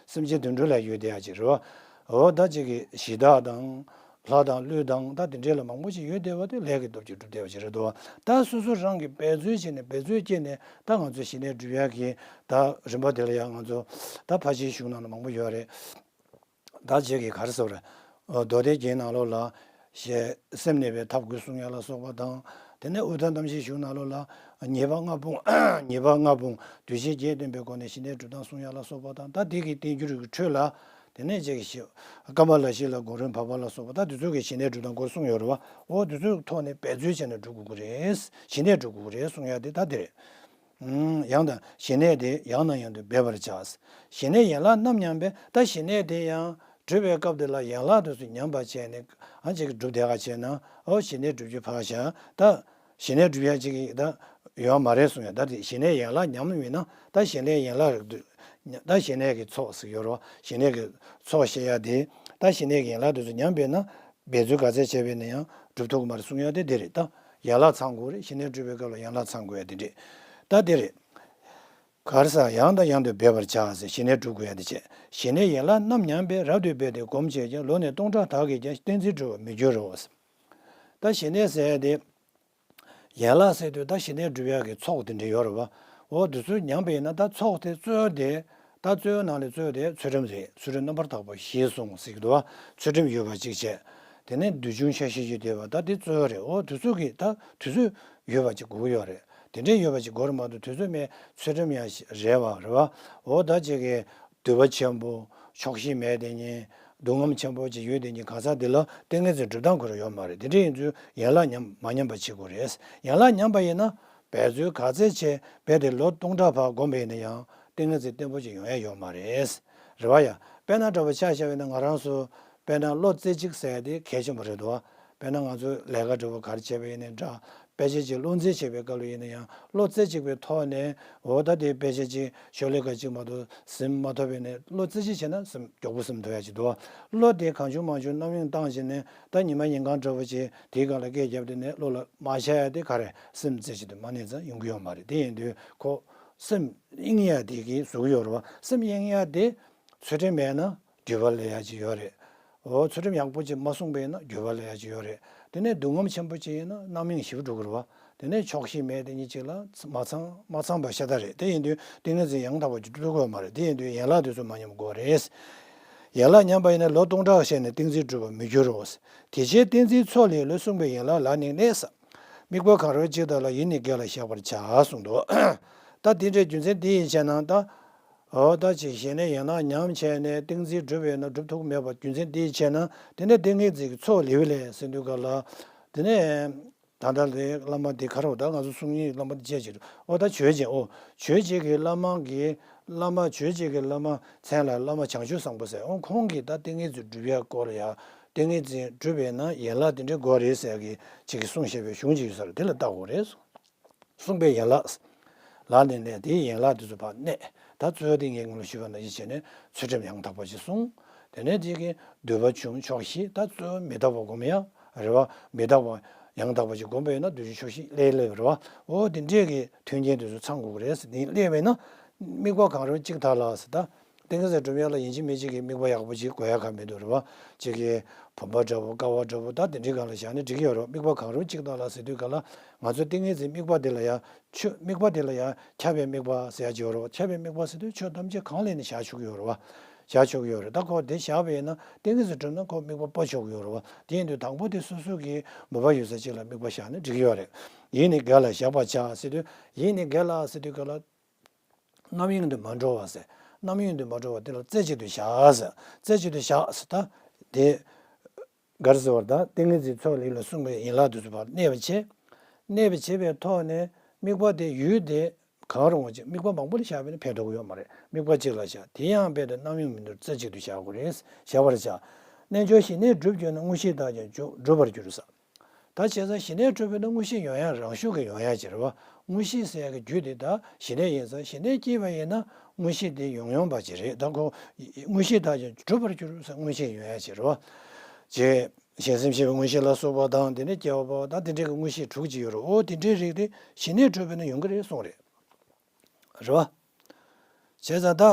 སེམས་ཅན་དུད་འགྲོ་ལ་ཡོད་བསྡད་ཡ་ཅིག་རེད་བ། འོ་ད་ཅིག་གི་གཞི་བདག་དང་། ལྷ་དང་ཀླུ་དང་ད་དེ་འདྲས་ལ་མང་པོ་ཞིག་ཡོད་བསྡད་པ་དེ་ལས་ཀྱི་སྟོབས་ཀྱིས་སྒྲུབ་བསྡད་པ་ཞིག་རེད་འདུག། ད་སོ་སོ་རང་གིས་འབད་རྩོལ་བྱས་ནས་འབད་རྩོལ་བསྐྱེད་ནས་ད་ང་ཚོས་ཞི་གནས་སྒྲུབ་ཡག་གི་ད་རིམ་པ་དེ་ལ་ཡང་ང་ཚོ་ད་ཕར་ཕྱིན་གཞུང་ནང་ལ་མང་པོ་ཡོད་རེད། ད་ཅིག་གི་ག་རེ་ཟེར་རེད། མདོ་སྡེ་རྒྱན་ནང་ལོགས་ལ་ཞེས་སེམས་གནས་པའི་ཐབས་དགུ་གསུང་ཡ་ལ་སོགས་པ་དང་། དེ་ནས་དབུས་མཐའ་རྣམ་བཞིའི་གཞུང་ནང་ལོགས་ལ་ཉེས་པ་ལྔ་སྤོང་། ཉེས་པ་ལྔ་སྤོང་། འདུ་ཤེས་བརྒྱད་བསྟེན་པའི་སྒོ་ནས་ཞི་གནས་སྒྲུབ་སྟངས་གསུང་ཡ་ལ་སོགས་པ་དང་། ད་དེ་གི་བསྟན་འགྱུར་གྱི་ཁྲོད་ལ། དེ་ནས་ཅིག་ཞི། ཀ་མ་ལ་ཤཱི་ལ་གོ་རིམ་བར་པ་ལ་སོགས་པ་ད་དེ་ཚོ་གི་ཞི་གནས་སྒྲུབ་སྟངས་སྐོར་གསུངས་ཡོད་རེད་བ། འོ་དེ་ཚོའི་ཐོག་ནས་འབད་རྩོལ་བྱས་ནས་སྒྲུབ་དགོས་ཀྱི་རེད། ཞི་གནས་སྒྲུབ་དགོས་ཀྱི་རེད་གསུང་ཡ་དེ་ད་དེ་རེད། ཡང་དང་། ཞི་གནས་དེ་ཡང་དང་ཡང་དུ་འབད་པར་བྱ། ཞི་གནས་ཡན་ལག་རྣམས་ཉམས་པས། ད་ཞི་གནས་དེ་ཡང་སྒྲུབ་པའི་སྐབས་དེ་ལ་ཡན་ལག་དེ་ཚོ་ཉམས་པ་བྱས་ནས་ཨ་ཅིག་སྒྲུབ་བསྡད་ག་བྱས་ན་ཨོ་ཞི་གནས་སྒྲུབ་རྒྱུ་ཕར་བཞག། ད་ཞི་གནས་སྒྲུབ་ཡ་ཅིག་ད་ཡོད་མ་རེད་གསུང་ཡ། ད་དེ་ཞི་གནས་ཡན་ལག་ཉམས་མེད་ན་ད་ཞི་གནས་ཡན་ལག་རེད་འདུག། ད་ཞི་གནས་ཀྱི་ཚོགས་ཟེར་ཡོད་རེད་བ། ཞི་གནས་ཀྱི་ཚོགས་བཤད་ཡ་དེ། ད་ཞི་གནས་ཀྱི་ཡན་ལག་དེ་ཚོ་ཉམས་པས་ན། འབད་རྩོལ་ག་ཚད་བྱས་པས་ན་ཡང་སྒྲུབ་ཐུབ་ཀྱི་མ་རེད་གསུང་ཡ་དེ་འདི་རེད། ད་ཡན་ལག་ཚང་དགོས་རེད། ཞི་གནས་སྒྲུབ་པའི་སྐབས་ལ་ཡན་ལག་ཚང་དགོས་ཡ་དེ་འདྲས། ད་འདི་རེད། ག་རེ་ཟེར། ཡང་དང་ཡང་དུ་འབད་པར་བྱ་ཟེར། ཞི་གནས་སྒྲུབ་དགོས་ཡ་དེ་བྱས། ཞི་གནས་ཡན་ལག་རྣམས་ཉམས་པས། རབ་ཏུ་འབད་དེ་སྒོམ་བྱས་ཀྱང་། ལོ་ནི་སྟོང་ཕྲག་དག་གིས་ཀྱང་། ཏིང་འཛིན་གྲུབ་པར་མི་འགྱུར་རོ་ཟེར། ད་ཞི་གནས་ཟེར་ཡ་དེ། ཡན་ལག་ཟེར་དུས་ད་ཞི་གནས་སྒྲུབ་ཡག་གི་ཚོགས་དེ་འདྲ་ཡོད་རེད་བ། འོ་དེ་ཚོ་ཉམས་པ་ཡིན་ན་ད་ཚོགས་དེ་རྩོལ་དེ། ད་རྩོལ་ནང་ལས་རྩོལ་དེ་ཚུལ་ཁྲིམས་རེད། ཚུལ་ཁྲིམས་རྣམ་པར་དག་པ་བཞི་བསྲུང་ཟེར་གྱི་འདུག་བ། ཚུལ་ཁྲིམས་ཡོད་པ་གཅིག་བྱས། དེ་ནས་འདོད་ཆུང་ཆ་ཤས་ཀྱིས་བསྡུས་པ་ད་དེ་རྩོལ་རེད། འོ་དེ་ཚོ་གི་ད་དེ་ཚོ་ཡོད་པ་གཅིག་དགོས་ཀྱི་ཡོད་རེད། དེ་འདྲའི་ཡོད་པ་གཅིག་དགོས་རེད་མ་གཏོགས་དེ་ཚོ་མེད་ཚུལ་ཁྲིམས་ཡང་རེད་བ། རེད་བ། འོ་ད་ཅིག་གི་འདུན་པ་ཆེན་པོ། ཆོག་ཤེས་མེད་དེ་ཉིད། སྡུག་བསྔལ་ཆེན་པོ་ཅིག་ཡོད་དེ་ཉིད་གང་ཟག་འདི་ལ་ཏིང་ངེ་འཛིན་སྒྲུབ་སྟངས་ཁོ་རང་ཡོད་མ་རེད། དེ་འདྲ་ཡིན་ཚུལ་ཡན་ལག་ཉམས་མ་ཉམས་པ་བྱེད་དགོས་རེད། ཡན་ལག་ཉམས་པ་ཡིན་ན་འབད་རྩོལ་ག་ཚད་བྱས་འབད་དེ་ལོ་སྟོང་ཕྲག་བར་བསྒོམས་པ་ཡིན་ན་ཡང་ཏིང་ངེ་འཛིན་བརྟན་པོ་ཅིག་ཡོང་ཡ་ཡོད་མ་རེད། རེད་བ་ཡ། དཔེར་ན་འདྲ་པོ་ཆ་བཞག་པ་ཡིན་ན་ང་རང་ཚོ་དཔེར་ན་བློ་རྩེ་གཅིག་ཟེར་ཡ་དེ་གལ་ཆེན་པོ་རེད་འདུག་བ། དཔེར་ན་ང་ཚོ་ལས་ཀ་འདྲ་པོ་ག་རེ་བྱས་པ་ཡིན་ན་འདྲ། དཔེ་ཆ་ཅིག་བློ་འཛིན་བྱེད་པའི་སྐབས་ལ་ཡིན་ན་ཡང་བློ་རྩེ་གཅིག་པའི་ཐོག་ནས་འོ་ད་དེ་དཔེ་ཆ་ཅིག་ཤོ་ལོ་ཀ་གཅིག་མ་གཏོགས་ཟིན་མ་ཐུབ་པས་ནས་བློ་རྩེ་གཅིག་བྱས་ན་ཟིན་མགྱོགས་པོ་ཟིན་ཐུབ་ཡ་ཅིག་འདུག་བ། བློ་དེ་གང་བྱུང་མང་བྱུང་རྣམ་གཡེང་བཏང་བྱས་ནས་ད་ཉི་མ་ཉིན་གང་འདྲ་པོ་ཅིག་དེའི་སྒང་ལ་སྐད་བརྒྱབ་དེ་ནས་བློ་ལ་མ་ཤར་ཡ་དེ་ག་རེ་སེམས་རྩེ་གཅིག་ཏུ་མ་གནས་ཙང་ཡོང་གི་ཡོད་མ་རེད། དེ་ཡིན་དུས་ཁོ་སེམས་གཡེང་ཡ་དེ་གིས་བཟོ་གི་ཡོད་རེད་བ། སེམས་གཡེང་ཡ་དེ་ཚུལ་ཁྲིམས་མེད་ན་འགྱོད་པ་སླེབས་ཡ་ཅིག་ཡོད་རེད། འོ་ཚུལ་ཁྲིམས་ཡག་པོ་ཅིག་མ་བསྲུངས་པ་ཡིན་ན་འགྱོད་པ་སླེབས་ཡ་ཅིག་ཡོད་རེད། དེ་ནས་སྡུག་བསྔལ་ཆེན་པོ་ཅིག་ཡིན་ན་རྣམ་གཡེང་ཞེ་པོ་འགྲོ་གི་རེད་བ། དེ་ནས་ཆོག་ཤེས་མེད་དེ་ཉིད་ཅིག་ལ་མ་ཚང་མ་ཚང་པ་ཤ་སྟག་རེད། དེ་ཡིན་དུས་ཏིང་ངེ་འཛིན་ཡང་དག་པ་ཅིག་སྒྲུབ་དགོས་མ་རེད། དེ་ཡིན་དུས་ཡན་ལག་དེ་ཚོ་མ་ཉམས་དགོས་རེད། ཡན་ལག་ཉམས་པ་ཡིན་ན་ལོ་སྟོང་ཕྲག་བྱས་ནས་ཏིང་འཛིན་གྲུབ་པར་མི་འགྱུར་རོ། དེ་ཕྱིར་ཏིང་འཛིན་ཚོགས་ལེའུ་ལས་གསུངས་པའི་ཡན་ལག་ལ་ནི་གནས་ས། དམིགས་པ་གང་རུང་གཅིག་དག་ལ་ཡིད་ནི་བརྒྱད་ལ་བཞག་པར་བྱ་གསུངས་འདུག། ད་དེ་འདྲའི་རྒྱུ་མཚན་དེ་ཡིན་བྱས་ན་ད། འོ་ད་ཅིག་ཞི་གནས་ཡན་ལག་ཉམས་བྱས་ནས་ཏིང་འཛིན་སྒྲུབ་པས་ན་སྒྲུབ་ཐུབ་མེད་པ་རྒྱུ་མཚན་དེ་བྱས་ན་དེ་ནས་ཏིང་ངེ་འཛིན་གྱི་ཚོགས་ལེའུ་ལས་ཟེར་དུས་ག་ལ། དེ་ནས་ད་ལྟ་ལས་བླ་མ་དེ་ག་རེ་ད་ང་ཚོ་གསུང་ཡིག་བླ་མ་དེ་བྱས་ཀྱི་འོ་ད་ཆོས་རྗེ་འོ་ཆོས་རྗེ་གི་བླ་མ་གི་བླ་མ་ཆོས་རྗེ་གི་བླ་མ་མཚན་ལ་བླ་མ་བྱང་ཆུབ་བཟང་པོ་ཟེར། འོ་ཁོང་གིས་ད་ཏིང་ངེ་འཛིན་སྒྲུབ་ཡ་སྐོར་ལ་ཡ་ཏིང་ངེ་འཛིན་སྒྲུབ་པས་ན་ཡན་ལག་དེ་འདྲའི་དགོས་རེད་ཟེར་གི་ཅིག་གི་གསུང་བཤད་པའི་གཞུང་ཅིག་ཡོད་ས་རེད། དེ་ལ་བལྟ་དགོས་རེད། གསུངས་པའི་ཡན་ལག་ལ་ནི་གནས། དེའི་ཡན་ལག་དེ་ཚོ་ཕར་གནས། ད་རྩོལ་དེ་ངས་སྔོན་ལ་ཞུས་པ་ནང་བཞིན་བྱས་ནས་ཚུལ་ཁྲིམས་ཡང་དག་པ་ཞིག་བསྲུང་། དེ་ནས་དེ་གི་འདུན་པ་བྱུང་ཆོག་ཤེས་ད་རྩོལ་མི་རྟག་པ་སྒོམ་ཡ་རེད་བ། མི་རྟག་པ་ཡང་དག་པ་ཞིག་སྒོམ་པ་ཡིན་ན་འདུན་ཤེས་ཆོག་ཤེས་སླེབས་སླེབས་རེད་བ། འོ་དེ་འདྲས་ཀྱི་མཐུན་རྐྱེན་དེ་ཚོ་ཚང་དགོས་ཀྱི་རེད་ཟེར། དེ་སླེབས་པས་ན་དམིགས་པ་གང་རུང་གཅིག་དག་ལ་ཟེར་ད། ཏིང་ངེ་འཛིན་སྒྲུབ་ཡ་ལ་ཡིན་གཅིག་མིན་གཅིག་གི་དམིགས་པ་ཡག་པོ་ཅིག་དགོས་ཡ་ག་མི་འདུག་རེད་བ། གཅིག་གི་བུམ་པ་འདྲ་པོ་ཀ་བ་འདྲ་པོ་ད་དེ་འདྲའི་སྒང་ལ་བཞག་ནས་འགྲིག་གི་ཡོད་རེད་བ། དམིགས་པ་གང་རུང་གཅིག་དག་ལ་ཟེར་དུས་ག་ལ་ང་ཚོ་ཏིང་ངེ་འཛིན་དམིགས་པ་དེ་ལ་ཡ་ཆོས་དམིགས་པ་དེ་ལ་ཡ་ཁྱབ་པའི་དམིགས་པ་ཟེར་ཡ་ཅིག་ཡོད་རེད་བ། ཁྱབ་པའི་དམིགས་པ་ཟེར་དུས་ཆོས་ཐམས་ཅད་གང་ལས་ནས་བཞག་ཆོག་གི་ཡོད་རེད་བ། བཞག་ཆོག་གི་ཡོད་རེད། ད་ཁོ་དེ་བཞག་པ་ཡིན་ན་ཏིང་ངེ་འཛིན་སྒྲུབ་ན་ཁོ་དམིགས་པ་སྤོ་ཆོག་གི་ཡོད་རེད་བ། དེ་ཡིན་དུས་དང་པོ་དེ་སོ་སོ་གི་མོས་པ་ཡོད་ས་གཅིག་ལ་དམིགས་པ་བཞག་ནས་འགྲིག་གི་ཡོད་རེད། ཡིད་ནི་བརྒྱད་ལ་བཞག་པར་བྱ་ཟེར་དུས་ཡིད་ནི་བརྒྱད་ལ་ཟེར་དུས་ག་ལ། རྣམ་གཡེང་དུ་མ་འགྲོ་བ་ཟེར། རྣམ་གཡེང་དུ་མ་འགྲོ་བ་དེ་ལ་རྩེ་གཅིག་ཏུ་བཞག་ཟེར། རྩེ་གཅིག་ཏུ་བཞག་ཟེར་ད། དེ་ ག་རེ་ཟེར་བ་ད་ཏིང་ངེ་འཛིན་ཚོགས་གླིང་ལ་གསུངས་པའི་ཡན་ལག་དེ་ཚོ་བར་གནས་པ་བྱེད། གནས་པ་བྱེད་པའི་ཐོག་ནས་དམིགས་པ་དེ་ཡུལ་དེ་གང་རུང་བ་ཅིག་དམིགས་པ་མང་པོ་ལ་བཞག་པས་ན་ཕན་ཐོགས་ཀྱི་ཡོད་མ་རེད། དམིགས་པ་གཅིག་ལ་བཞག་དེ་ཡང་རྦད་དེ་རྣམ་གཡེང་མི་འདོར་རྩེ་གཅིག་ཏུ་བཞག་དགོས་རེད། བཞག་པར་བྱ། རྣལ་འབྱོར་ཞི་གནས་གྲུབ་གྱུར་ན། དངོས་གཞི་དག་ཀྱང་འགྲུབ་པར་འགྱུར་ས། ད་བྱས་ཙང་ཞི་གནས་གྲུབ་པས་ན་དངོས་གཞི་ཡོང་ཡ་རང་ཤུགས་ཀྱིས་ཡོང་ཡ་ཅིག་རེད་བ། དངོས་གཞི་ཟེར་ཡ་གི་རྒྱུ་དེ་ད་ཞི་གནས་ཡིན་ཙང་ཞི་གནས་སྐྱེས་པ་ཡིན་ན་དངོས་གཞི་དེ་ཡོང་ཡོང་བ་ཅིག་རེད། ད་ཁོ་དངོས་གཞི་དག་ཀྱང་འགྲུབ་པར་འགྱུར་ས་དངོས་གཞི་ཡོང་ཡ་ཅིག་རེད་བ། ཅེས་གཞན་སེམས་ཤེས་པའི་དངོས་གཞི་ལ་སོགས་པ་དང་དེ་ནས་སྐྱེ་བ་འབར་བ་དང་དེ་འདྲའི་གི་དངོས་གཞི་དྲུག་ཅིག་ཡོད་རེད། འོ་དེ་འདྲའི་རིགས་དེ་ཞི་གནས་གྲུབ་པས་ན་ཡོང་གི་རེད་གསུངས་རེད། རེད་བ། བྱས་ཙང་ད་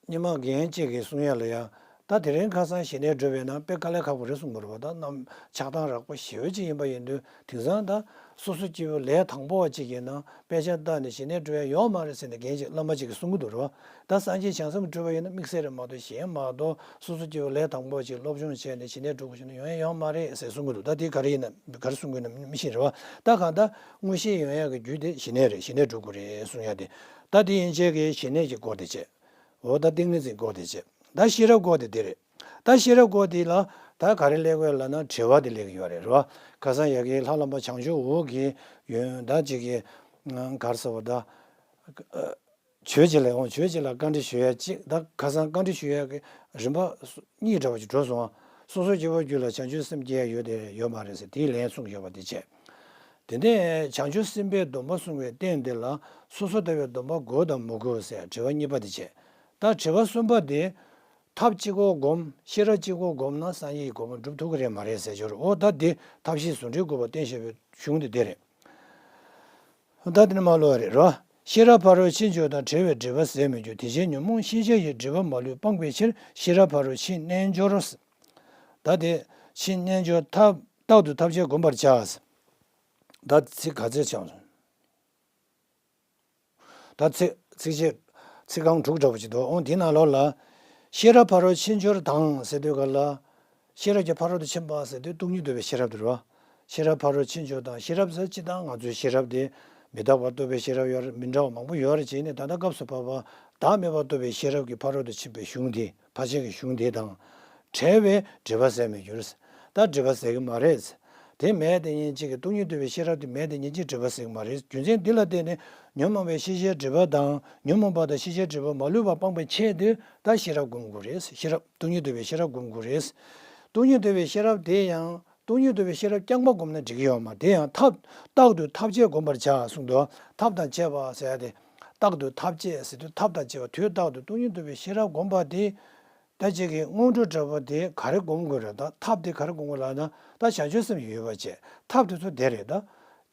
སྔོན་མ་རྒན་གཅིག་གིས་གསུང་ཡ་ལ་ཡ། ད་དེ་རིང་ཁ་སང་ཞི་གནས་གྲུབ་པས་ན་དཔེ་དཀའ་ལས་ཁག་པོ་རེད་གསུང་གི་རེད་བ། ད་རྣམ་ཆགས་སྡང་རགས་པ་ཞེ་པོ་ཅིག་ཡིན་པ་ཡིན་དུས་དེང་སང་ད་སོ་སོ་སྐྱེ་བོ་ལས་དང་པོ་བ་གཅིག་ཡིན་ན་དཔེ་ཆ་ལྟ་ནས་ཞི་གནས་གྲུབ་ཡ་ཡོད་མ་རེད་ཟེར་ནས་རྒན་གཅིག་བླ་མ་གཅིག་གིས་གསུང་གི་འདུག་རེད་བ། ད་སངས་རྒྱས་བྱང་སེམས་གྲུབ་པ་ཡིན་ན་དམིགས་བསལ་རེད་མ་གཏོགས་གཞན་མ་གཏོགས་སོ་སོ་སྐྱེ་བོ་ལས་དང་པོ་བ་གཅིག་སློབ་སྦྱོང་བྱས་ནས་ཞི་གནས་གྲུབ་དགོས་ཞེ་ན་ཡོང་ཡ་ཡོད་མ་རེད་ཟེར་གསུང་གི་འདུག་ད་དེ་ག་རེ་ཡིན་ན་ག་རེ་གསུང་གི་ཡིན་ན་མི་ཤེས་རེད་བ། ད་གང་ལྟར་དངོས་གཞི་ཡོང་ཡ་གི་རྒྱུ་དེ་ཞི་གནས་རེད། ཞི་གནས་གྲུབ་དགོས་རེད་གསུང་ཡ་དེ། ད་དེ་ཡན་ཆད་ཀྱི་ཞི་གནས་ཀྱི་སྐོར་དེ་བྱས། འོ་ད་ཏིང་ངེ་འཛིན་སྐོར་དེ་བྱས། ད་ཤེས་རབ་སྐོར་དེ་དེ་རེད། ད་ཤེས་རབ་སྐོར་དེ་ལ་ད་ག་རེ་སླེབས་དགོས་ལབ་ན་དྲི་བ་དེ་སླེབས་ཀྱི་ཡོད་རེད་རེད་བ། ཁ་སང་ཡ་གི་ལྷ་ལམ་པ་བྱང་ཆུབ་འོད་ཀྱི་ཡོན་ད་ཅིག་གི་ག་རེ་ཟེར་བ་ད། ཆོས་ཅིག་ལ་འོང་། ཆོས་ཅིག་ལ་བཀའ་འདྲི་ཞུ་ཡ་གཅིག་ད་ཁ་སང་བཀའ་འདྲི་ཞུ་ཡ་གི་རིམ་པ་གཉིས་འདྲ་བ་ཅིག་འགྲོ་སོང་ང་། སོ་སོ་སྐྱེ་བོའི་རྒྱུད་ལ་བྱང་ཆུབ་སེམས་སྐྱེ་ཡ་ཡོད་དེ་ཡོད་མ་རེད་ཟེར་དེའི་ལན་གསུངས་ཡོད་པ་དེ་བྱས། དེ་ནས་བྱང་ཆུབ་སེམས་དཔའི་སྡོམ་པ་བསྲུང་བའི་རྟེན་དེ་ལ་སོ་སོ་ལྟ་བའི་སྡོམ་པ་དགོས་དང་མི་དགོས་ཟེར་དྲི་བ་གཉིས་པ་དེ་བྱས། ད་དྲི་བ་གསུམ་པ་དེ། ཐབས་གཅིག་པོ་བསྒོམ། ཤེས་རབ་གཅིག་པོ་བསྒོམ་ན་སངས་རྒྱས་ཀྱི་གོ་འཕང་འགྲུབ་ཐུབ་ཀྱི་རེད་མ་རེད་ཟེར་ཞོར་འོ་ད་དེ་ཐབས་ཤེས་ཟུང་འབྲེལ་དགོས་པ་བསྟན་བཞག་པའི་གཞུང་དེ་དེ་རེད། ད་དེ་ནི་མ་ལོ་རེད་རོ། ཤེས་རབ་ཕ་རོལ་ཕྱིན་མཆོག་དང་བྲལ་བའི་སྒྲིབ་པ་ཟད་མི་འགྱུར། དེ་ཕྱིར་ཉོན་མོངས་ཤེས་བྱ་ཡི་སྒྲིབ་པ་མ་ལུས་སྤངས་པའི་ཕྱིར། ཤེས་རབ་ཕ་རོལ་ཕྱིན་རྣལ་འབྱོར། ད་དེ་ཕྱིན་རྣལ་འབྱོར་ཐབས་རྟག་ཏུ་ཐབས་ཅད་བསྒོམ་པར་བྱ། ད་ཚིག་ག་ཚད་བྱུང་སོང་། ད་ཚིག་ཚིག་བཅད་ཚིག་རྐང་དྲུག་འདྲ་པོ་ཅིག་འདུག་འོང་དེའི་ནང་ལོགས་ལ། ཤེས་རབ་ཕ་རོལ་ཕྱིན་མཆོག་དང་ཟེར་དུས་ག་ལ། ཤེས་རབ་ཀྱི་ཕ་རོལ་ཏུ་ཕྱིན་པ་ཟེར་དུས་སྟོང་ཉིད་རྟོགས་པའི་ཤེས་རབ་དེ་རེད་བ། ཤེས་རབ་ཕ་རོལ་ཕྱིན་མཆོག་དང་ཤེས་རབ་ཟེར་སྤྱིར་བཏང་ང་ཚོའི་ཤེས་རབ་དེ། མི་རྟག་པར་རྟོགས་པའི་ཤེས་རབ་ཡོད་རེད། མི་འདྲ་བ་མང་པོ་ཡོད་རེད། བྱས་ནས་ད་ལྟ་སྐབས་སུ་བབ་པ་བདག་མེད་པར་རྟོགས་པའི་ཤེས་རབ་ཀྱི་ཕ་རོལ་ཏུ་ཕྱིན་པའི་གཞུང་དེ། ཕར་ཕྱིན་གྱི་གཞུང་དེ་དང་། བྲལ་བའི་སྒྲིབ་པ་ཟད་མི་འགྱུར། ད་སྒྲིབ་པ་ཟད་ཀྱི་མ་རེད། དེ་མེད་དེ་ཉིད་གཅིག་གི་སྟོང་ཉིད་རྟོགས་པའི་ཤེས་རབ་དེ་མེད་དེ་ཉིད་གཅིག་སྒྲིབ་པ་ཟད་ཀྱི་མ་རེད། རྒྱུ་མཚན་འདི་ལ་བརྟེན་ནས་ཉོན་མོངས་པའི་ཤེས་བྱའི་སྒྲིབ་པ་དང་ཉོན་མོངས་པ་དང་ཤེས་བྱའི་སྒྲིབ་པ་མ་ལུས་པ་སྤངས་པའི་ཆེད་དུ་ད་ཤེས་རབ་སྒོམ་དགོས་རེད། ཤེས་རབ་སྟོང་ཉིད་རྟོགས་པའི་ཤེས་རབ་སྒོམ་དགོས་རེད། སྟོང་ཉིད་རྟོགས་པའི་ཤེས་རབ་དེ་ཡང་སྟོང་ཉིད་རྟོགས་པའི་ཤེས་རབ་རྐྱང་པ་སྒོམ་ན་འགྲིག་གི་ཡོད་མ་རེད། དེ་ཡང་ཐབས་རྟག་ཏུ་ཐབས་ཅད་བསྒོམ་པར་བྱ་གསུངས་འདུག་ཐབས་དང་བཅས་པ་ཟེར་ཡ་དེ། རྟག་ཏུ་ཐབས་ཅད་ཟེར་དུས་ཐབས་དང་བཅས་པ་དུས་རྟག་ཏུ་སྟོང་ཉིད་རྟོགས་པའི་ཤེས་རབ་སྒོམ་པ་དེ། ད་ཅིག་གི་སྔོན་འགྲོ་འདྲ་པོ་དེ་ག་རེ་སྒོམ་དགོས་རེད། ད་ཐབས་དེ་ག་རེ་སྒོམ་དགོས་ལབ་ན་ད་བྱང་ཆུབ་སེམས་ཡོད་པ་བྱས། ཐབས་དེ་ཚོ་དེ་རེད་ད།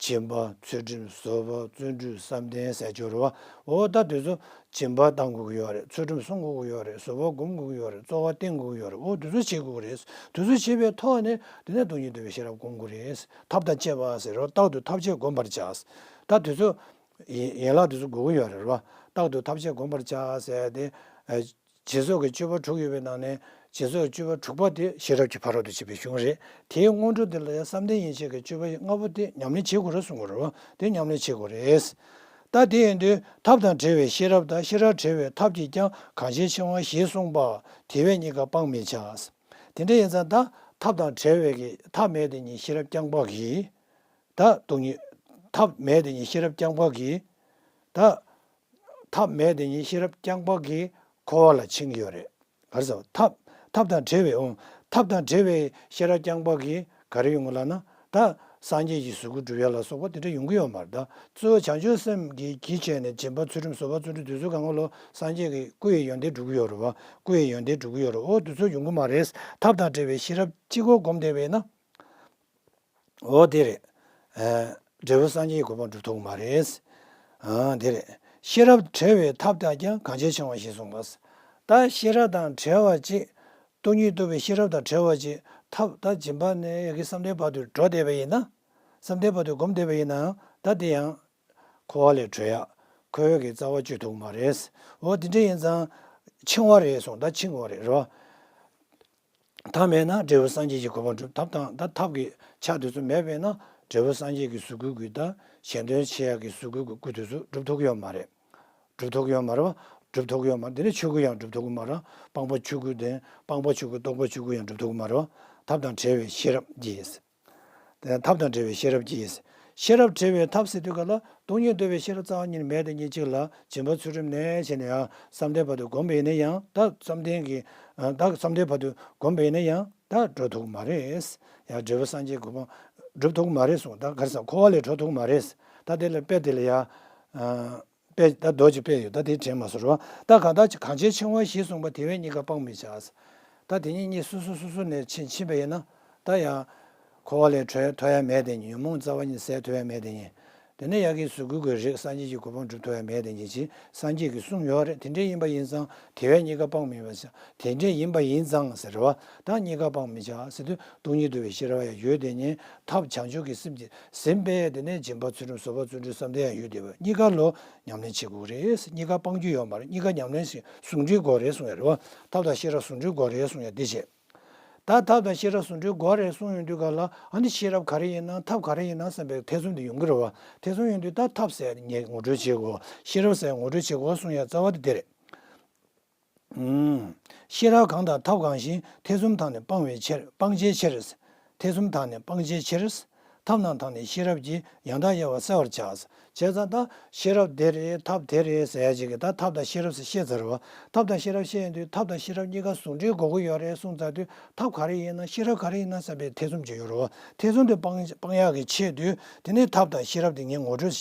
སྦྱིན་པ་ཚུལ་ཁྲིམས་བཟོད་པ་བརྩོན་འགྲུས་བསམ་གཏན་ཟེར་ཅིག་ཡོད་རེད་བ། འོ་ད་དེ་ཚོ་སྦྱིན་པ་བཏང་དགོས་ཀྱི་ཡོད་རེད། ཚུལ་ཁྲིམས་སྲུང་དགོས་ཀྱི་ཡོད་རེད། བཟོད་པ་སྒོམ་དགོས་ཀྱི་ཡོད་རེད། རྩོལ་བ་བསྟེན་དགོས་ཀྱི་ཡོད་རེད། འོ་དེ་ཚོ་བྱེད་དགོས་ཀྱི་རེད། དེ་ཚོ་བྱེད་པའི་ཐོག་ནས་དེ་ནས་སྟོང་ཉིད་རྟོགས་པའི་ཤེས་རབ་སྒོམ་དགོས་རེད། ཐབས་དང་བཅས་པ་ཟེར་རོ། རྟག་ཏུ་ཐབས་ཅད་བསྒོམ་པར་བྱ། ད་དེ་ཚོ་ཡན་ཡན་ལག་དེ་ཚོ་དགོས་ཀྱི་ཡོད་རེད་བ། རྟག་ཏུ་ཐབས་ཅད་བསྒོམ་པར་བྱ་ཟེར་ཏེ། སྦྱིན་སོགས་ཀྱི་སྤྱོད་པ་དྲུག་ཡོད་པའི་ནང་ནས་སྦྱིན་སོགས་ཀྱི་སྤྱོད་པ་དྲུག་པ་དེ་ཤེས་རབ་ཀྱི་ཕ་རོལ་ཏུ་ཕྱིན་པའི་གཞུང་རེད། དེའི་སྔོན་འགྲོ་དེ་ལ་ཡང་བསམ་གཏན་ཡན་ཆད་ཀྱི་སྤྱོད་པ་ལྔ་པོ་དེ་ཉམས་ལེན་བྱེད་དགོས་རེད་གསུང་གི་རེད་བ། དེ་ཉམས་ལེན་བྱེད་དགོས་རེད། ད་དེ་ཡིན་དུས་ཐབས་དང་བྲལ་བའི་ཤེས་རབ་དང་ཤེས་རབ་བྲལ་བའི་ཐབས་ཀྱིས་ཀྱང་གང་ཞིག་འཆིང་བ་ཞེས་གསུངས་པ། དེ་བས་རྙེད་དཀའ་སྤང་མི་བྱ། དེ་འདྲ་ཡིན་ཙང་ད་ཐབས་དང་བྲལ་བའི་གི་ཐབས་མེད་དེ་ཉིད་ཤེས་རབ་རྐྱང་པ་གིས། ད་སྟོང་ཉིད། ཐབས་མེད་དེ་ཉིད་ཤེས་རབ་རྐྱང་པ་གིས། ད། ཐབས་མེད་དེ་ཉིད་ཤེས་རབ་རྐྱང་པ་གིས་འཁོར་བ་ལ་འཆིང་གི་ཡོད་རེད། ག་རེ་ཟེར་བ་ཐབས་ཐབས་དང་བྲལ་བའི་འོང་། ཐབས་དང་བྲལ་བའི་ཤེས་རབ་རྐྱང་པ་གིས་ག་རེ་ཡོང་གི་ལབ་ན། ད་སངས་རྒྱས་ཀྱི་གཟུགས་སྐུ་སྒྲུབ་ཡ་ལ་སོགས་པ་དེ་འདྲ་ཡོང་གི་ཡོད་མ་རེད། ད་གཙོ་བོ་བྱང་ཆུབ་སེམས་ཀྱི་གིས་བྱས་ནས་སྦྱིན་པ་ཚུལ་ཁྲིམས་བཟོད་པ་བརྩོན་འགྲུས་དེ་ཚོའི་སྒང་ག་ལོ་སངས་རྒྱས་ཀྱི་སྐུ་ཡི་ཡོན་ཏན་སྒྲུབ་ཀྱི་ཡོད་རེད་བ། སྐུ་ཡི་ཡོན་ཏན་སྒྲུབ་ཀྱི་ཡོད་རེད། འོ་དེ་ཚོ་ཡོང་གི་མ་རེད། ཐབས་དང་བྲལ་བའི་ཤེས་རབ་གཅིག་པོ་བསྒོམས་བསྡད་པ་ཡིན་ན། འོ་དེ་རེད། ཨ། འབྲས་བུ་སངས་རྒྱས་ཀྱི་གོ་འཕང་འགྲུབ་ཐུབ་ཀྱི་མ་རེད། ཨ། དེ་རེད། ཤེས་རབ་བྲལ་བའི་ཐབས་དག་ཀྱང་གང་ཕྱིར་འཆིང་བ་ཞེས་གསུངས་པ། ད་ཤེས་རབ་དང་བྲལ་བ་ཅིག་སྟོང་ཉིད་རྟོགས་པའི་ཤེས་རབ་དང་བྲལ་བ་ཅིག་ཐབས་ད་སྦྱིན་པ་ནས་ཡ་གི་བསམ་གཏན་བར་དུ་འགྲོ་བསྡད་པ་ཡིན་ན། བསམ་གཏན་བར་དུ་བསྒོམས་བསྡད་པ་ཡིན་ནའང་ད་དེ་ཡང་། འཁོར་བ་ལས་གྲོལ་ཡག་འཁོར་བའི་གི་རྩ་བ་གཅོད་ཐུབ་ཀྱི་མ་རེད། འོ་དེ་འདྲ་ཡིན་ཙང་། འཆིང་བ་རེད་གསུངས། ད་འཆིང་བ་རེད་རོ། ཐབས་མེད་ན་འབྲས་བུ་སངས་རྒྱས་ཀྱི་གོ་འཕང་འགྲུབ། ཐབས་དང་ད་ཐབས་ཀྱི་ཆ་དེ་ཚོ་མེད་པས་ན་འབྲས་བུ་སངས་རྒྱས་ཀྱི་གཟུགས་སྐུ་གི་ད་གཞན་དོན་བྱེད་ཡག་གི་གཟུགས་སྐུ་གི་སྐུ་དེ་ཚོ་འགྲུབ་ཐུབ་ཀྱི་ཡོད་མ་རེད། འགྲུབ་ཐུབ་ཀྱི་ཡོད་མ་རེད་བ། འགྲུབ་ཐུབ་ཀྱི་ཡོད་མ་རེད། དེ་ནས་ཆོས་སྐུ་ཡང་འགྲུབ་ཐུབ་ཀྱི་མ་རེད། སྤངས་པ་ཆོས་སྐུ་དེ་སྤངས་པ་ཆོས་སྐུ་རྟོགས་པ་ཆོས་སྐུ་ཡང་འགྲུབ་ཐུབ་ཀྱི་མ་རེད་བ། ཐབས་དང་བྲལ་བའི་ཤེས་རབ་ཀྱིས། དེ་ཐབས་དང་བྲལ་བའི་ཤེས་རབ་ཀྱིས། ཤེས་རབ་བྲལ་བའི་ཐབས་ཟེར་དུས་ག་ལ་སྟོང་ཉིད་རྟོགས་པའི་ཤེས་རབ་རྩ་བ་ཉིད་ནས་མེད་དེ་ཉིད་གཅིག་ལ་སྦྱིན་པ་ཚུལ་ཁྲིམས་ནས་བྱས་ནས་ཡང་བསམ་གཏན་བར་དུ་བསྒོམས་པ་ཡིན་ན་ཡང་ད་བསམ་གཏན་གྱི་ད་བསམ་གཏན་བར་དུ་བསྒོམས་པ་ཡིན་ན་ཡང་ད་འགྲོ་ཐུབ་ཀྱི་མ་རེད། ཡང་འབྲས་བུ་སངས་རྒྱས་གོ་འཕང་སྒྲུབ་ཐུབ་ཀྱི་མ་རེད་གསུངས། ད་ག་རེ་ཟེར་འཁོར་བ་ལས་གྲོལ་ཐུབ་ཀྱི་མ་རེད། ད་དེ་ལ་དཔེ་དེ་ལ་ཡང་། དཔེ་ད་རྡོ་གཅིག་དཔེ་ཡོད། ད་དེ་དྲན་མ་སོང་རོ། ད་གང་ལྟར་གང་བྱས་འཆིང་བ་ཞེས་གསུངས་པ་དེ་བས་རྙེད་དཀའ་སྤང་མི་བྱ། ད་དེ་གཉིས་གཉིས་སོ་སོ་སོ་སོ་ནས་ཕྱིན་ཕྱིན་པ་ཡིན་ན། ད་ཡང་། འཁོར་བ་ལས་གྲོལ་ཐུབ་ཡ་མེད་དེ་ཉོན་མོངས་རྩ་བ་ཉིད་ཟད་ཐུབ་ཡ་མེད་དེ་ཉིད། དེ་ནས་ཡ་གི་གཟུགས་སྐུ་གི་རིགས་སངས་རྒྱས་ཀྱི་གོ་འཕང་སྒྲུབ་ཐུབ་ཡ་མེད་དེ་ཉིད་ཅིག་སངས་རྒྱས་ཀྱིས་གསུངས་ཡོད་རེད། དེ་འདྲ་ཡིན་པ་ཡིན་ཙང་དེ་བས་རྙེད་དཀའ་སྤང་མི་བྱ། དེ་འདྲ་ཡིན་པ་ཡིན་ཙང་ཟེར་བ། ད་རྙེད་དཀའ་སྤང་མི་བྱ་ཟེར་དུས་སྟོང་ཉིད་རྟོགས་པའི་ཤེས་རབ་ཡང་ཡོད་དེ་ཉིད་ཐབས་བྱང་ཆུབ་ཀྱི་སེམས་ཀྱིས་ཟིན་པས་དེ་ནས་སྦྱིན་པ་ཚུལ་ཁྲིམས་བཟོད་པ་བརྩོན་འགྲུས་བསམ་གཏན་ཡང་ཡོད་དེ་བས་རྙེད་དཀའ་ལོ། ཉམས་ལེན་བྱེད་དགོས་རེད། རྙེད་དཀའ་སྤང་རྒྱུ་ཡོད་མ་རེད། རྙེད་དཀའ་ཉམས་ལེན་ཞིག་ཟུང་འབྲེལ་དགོས་རེད་གསུང་ཡ་རེད་བ། ཐབས་དང་ཤེས་རབ་ཟུང་འབྲེལ་དགོས་རེད་གསུང་ཡ་འདི་བྱས། ད་ཐབས་དང་ཤེས་རབ་ཟུང་འབྲེལ་དགོས་རེད་གསུང་ཡོང་དུས་ག་ལ་ཨ་ནི་ཤེས་རབ་ག་རེ་ཡིན་ན་ཐབས་ག་རེ་ཡིན་ན་བསམ་པའི་ཐེ་ཚོམ་དེ་ཡོང་གི་རེད་བ། ཐེ་ཚོམ་ཡོང་དུས་ད་ཐབས་ཟེར་ངས་ངོ་སྤྲོད་བྱེད་དགོས། ཤེས་རབ་ཟེར་ངོ་སྤྲོད་བྱེད་དགོས་གསུང་ཡ་རྩ་བ་དེ་དེ་རེད། ཤེས་རབ་གང་དང་ཐབས་གང་ཞིག་ཐེ་ཚོམ་དག་ནི་སྤང་བའི་ཕྱིར་སྤང་བྱའི་ཕྱིར། ཐེ་ཚོམ་དག་ནི་སྤང་བྱའི་ཕྱིར། ཐབས་རྣམས་དག་ནི་ཤེས་རབ་ཀྱིས། ཡང་དག་དབྱེ་བ་བསལ་བར་བྱ། བྱས་ཙང་ད་ཤེས་རབ་དེ་རེད་ཐབས་དེ་རེད་ཟེར་ཡ་ཅིག་གིས་ད་ཐབས་དང་ཤེས་རབ་ཟེར་བཤད་ཚར་བ། ཐབས་དང་ཤེས་རབ་བཤད་ཡོང་དུས་ཐབས་དང་ཤེས་རབ་གཉིས་ཀ་ཟུང་འབྲེལ་དགོས་ཀྱི་ཡོད་རེད་གསུངས་ཚར་དུས་ཐབས་ག་རེ་ཡིན་ན་ཤེས་རབ་ག་རེ་ཡིན་ན་བསམ་པའི་ཐེ་ཚོམ་ཅིག་ཡོད་རེད་བ། ཐེ་ཚོམ་དེ་སྤང་སྤང་ཡག་གི་ཆེད་དུ་དེ་ནས་ཐབས་དང་ཤེས་རབ་དེ་ངས་ངོ་སྤྲོད་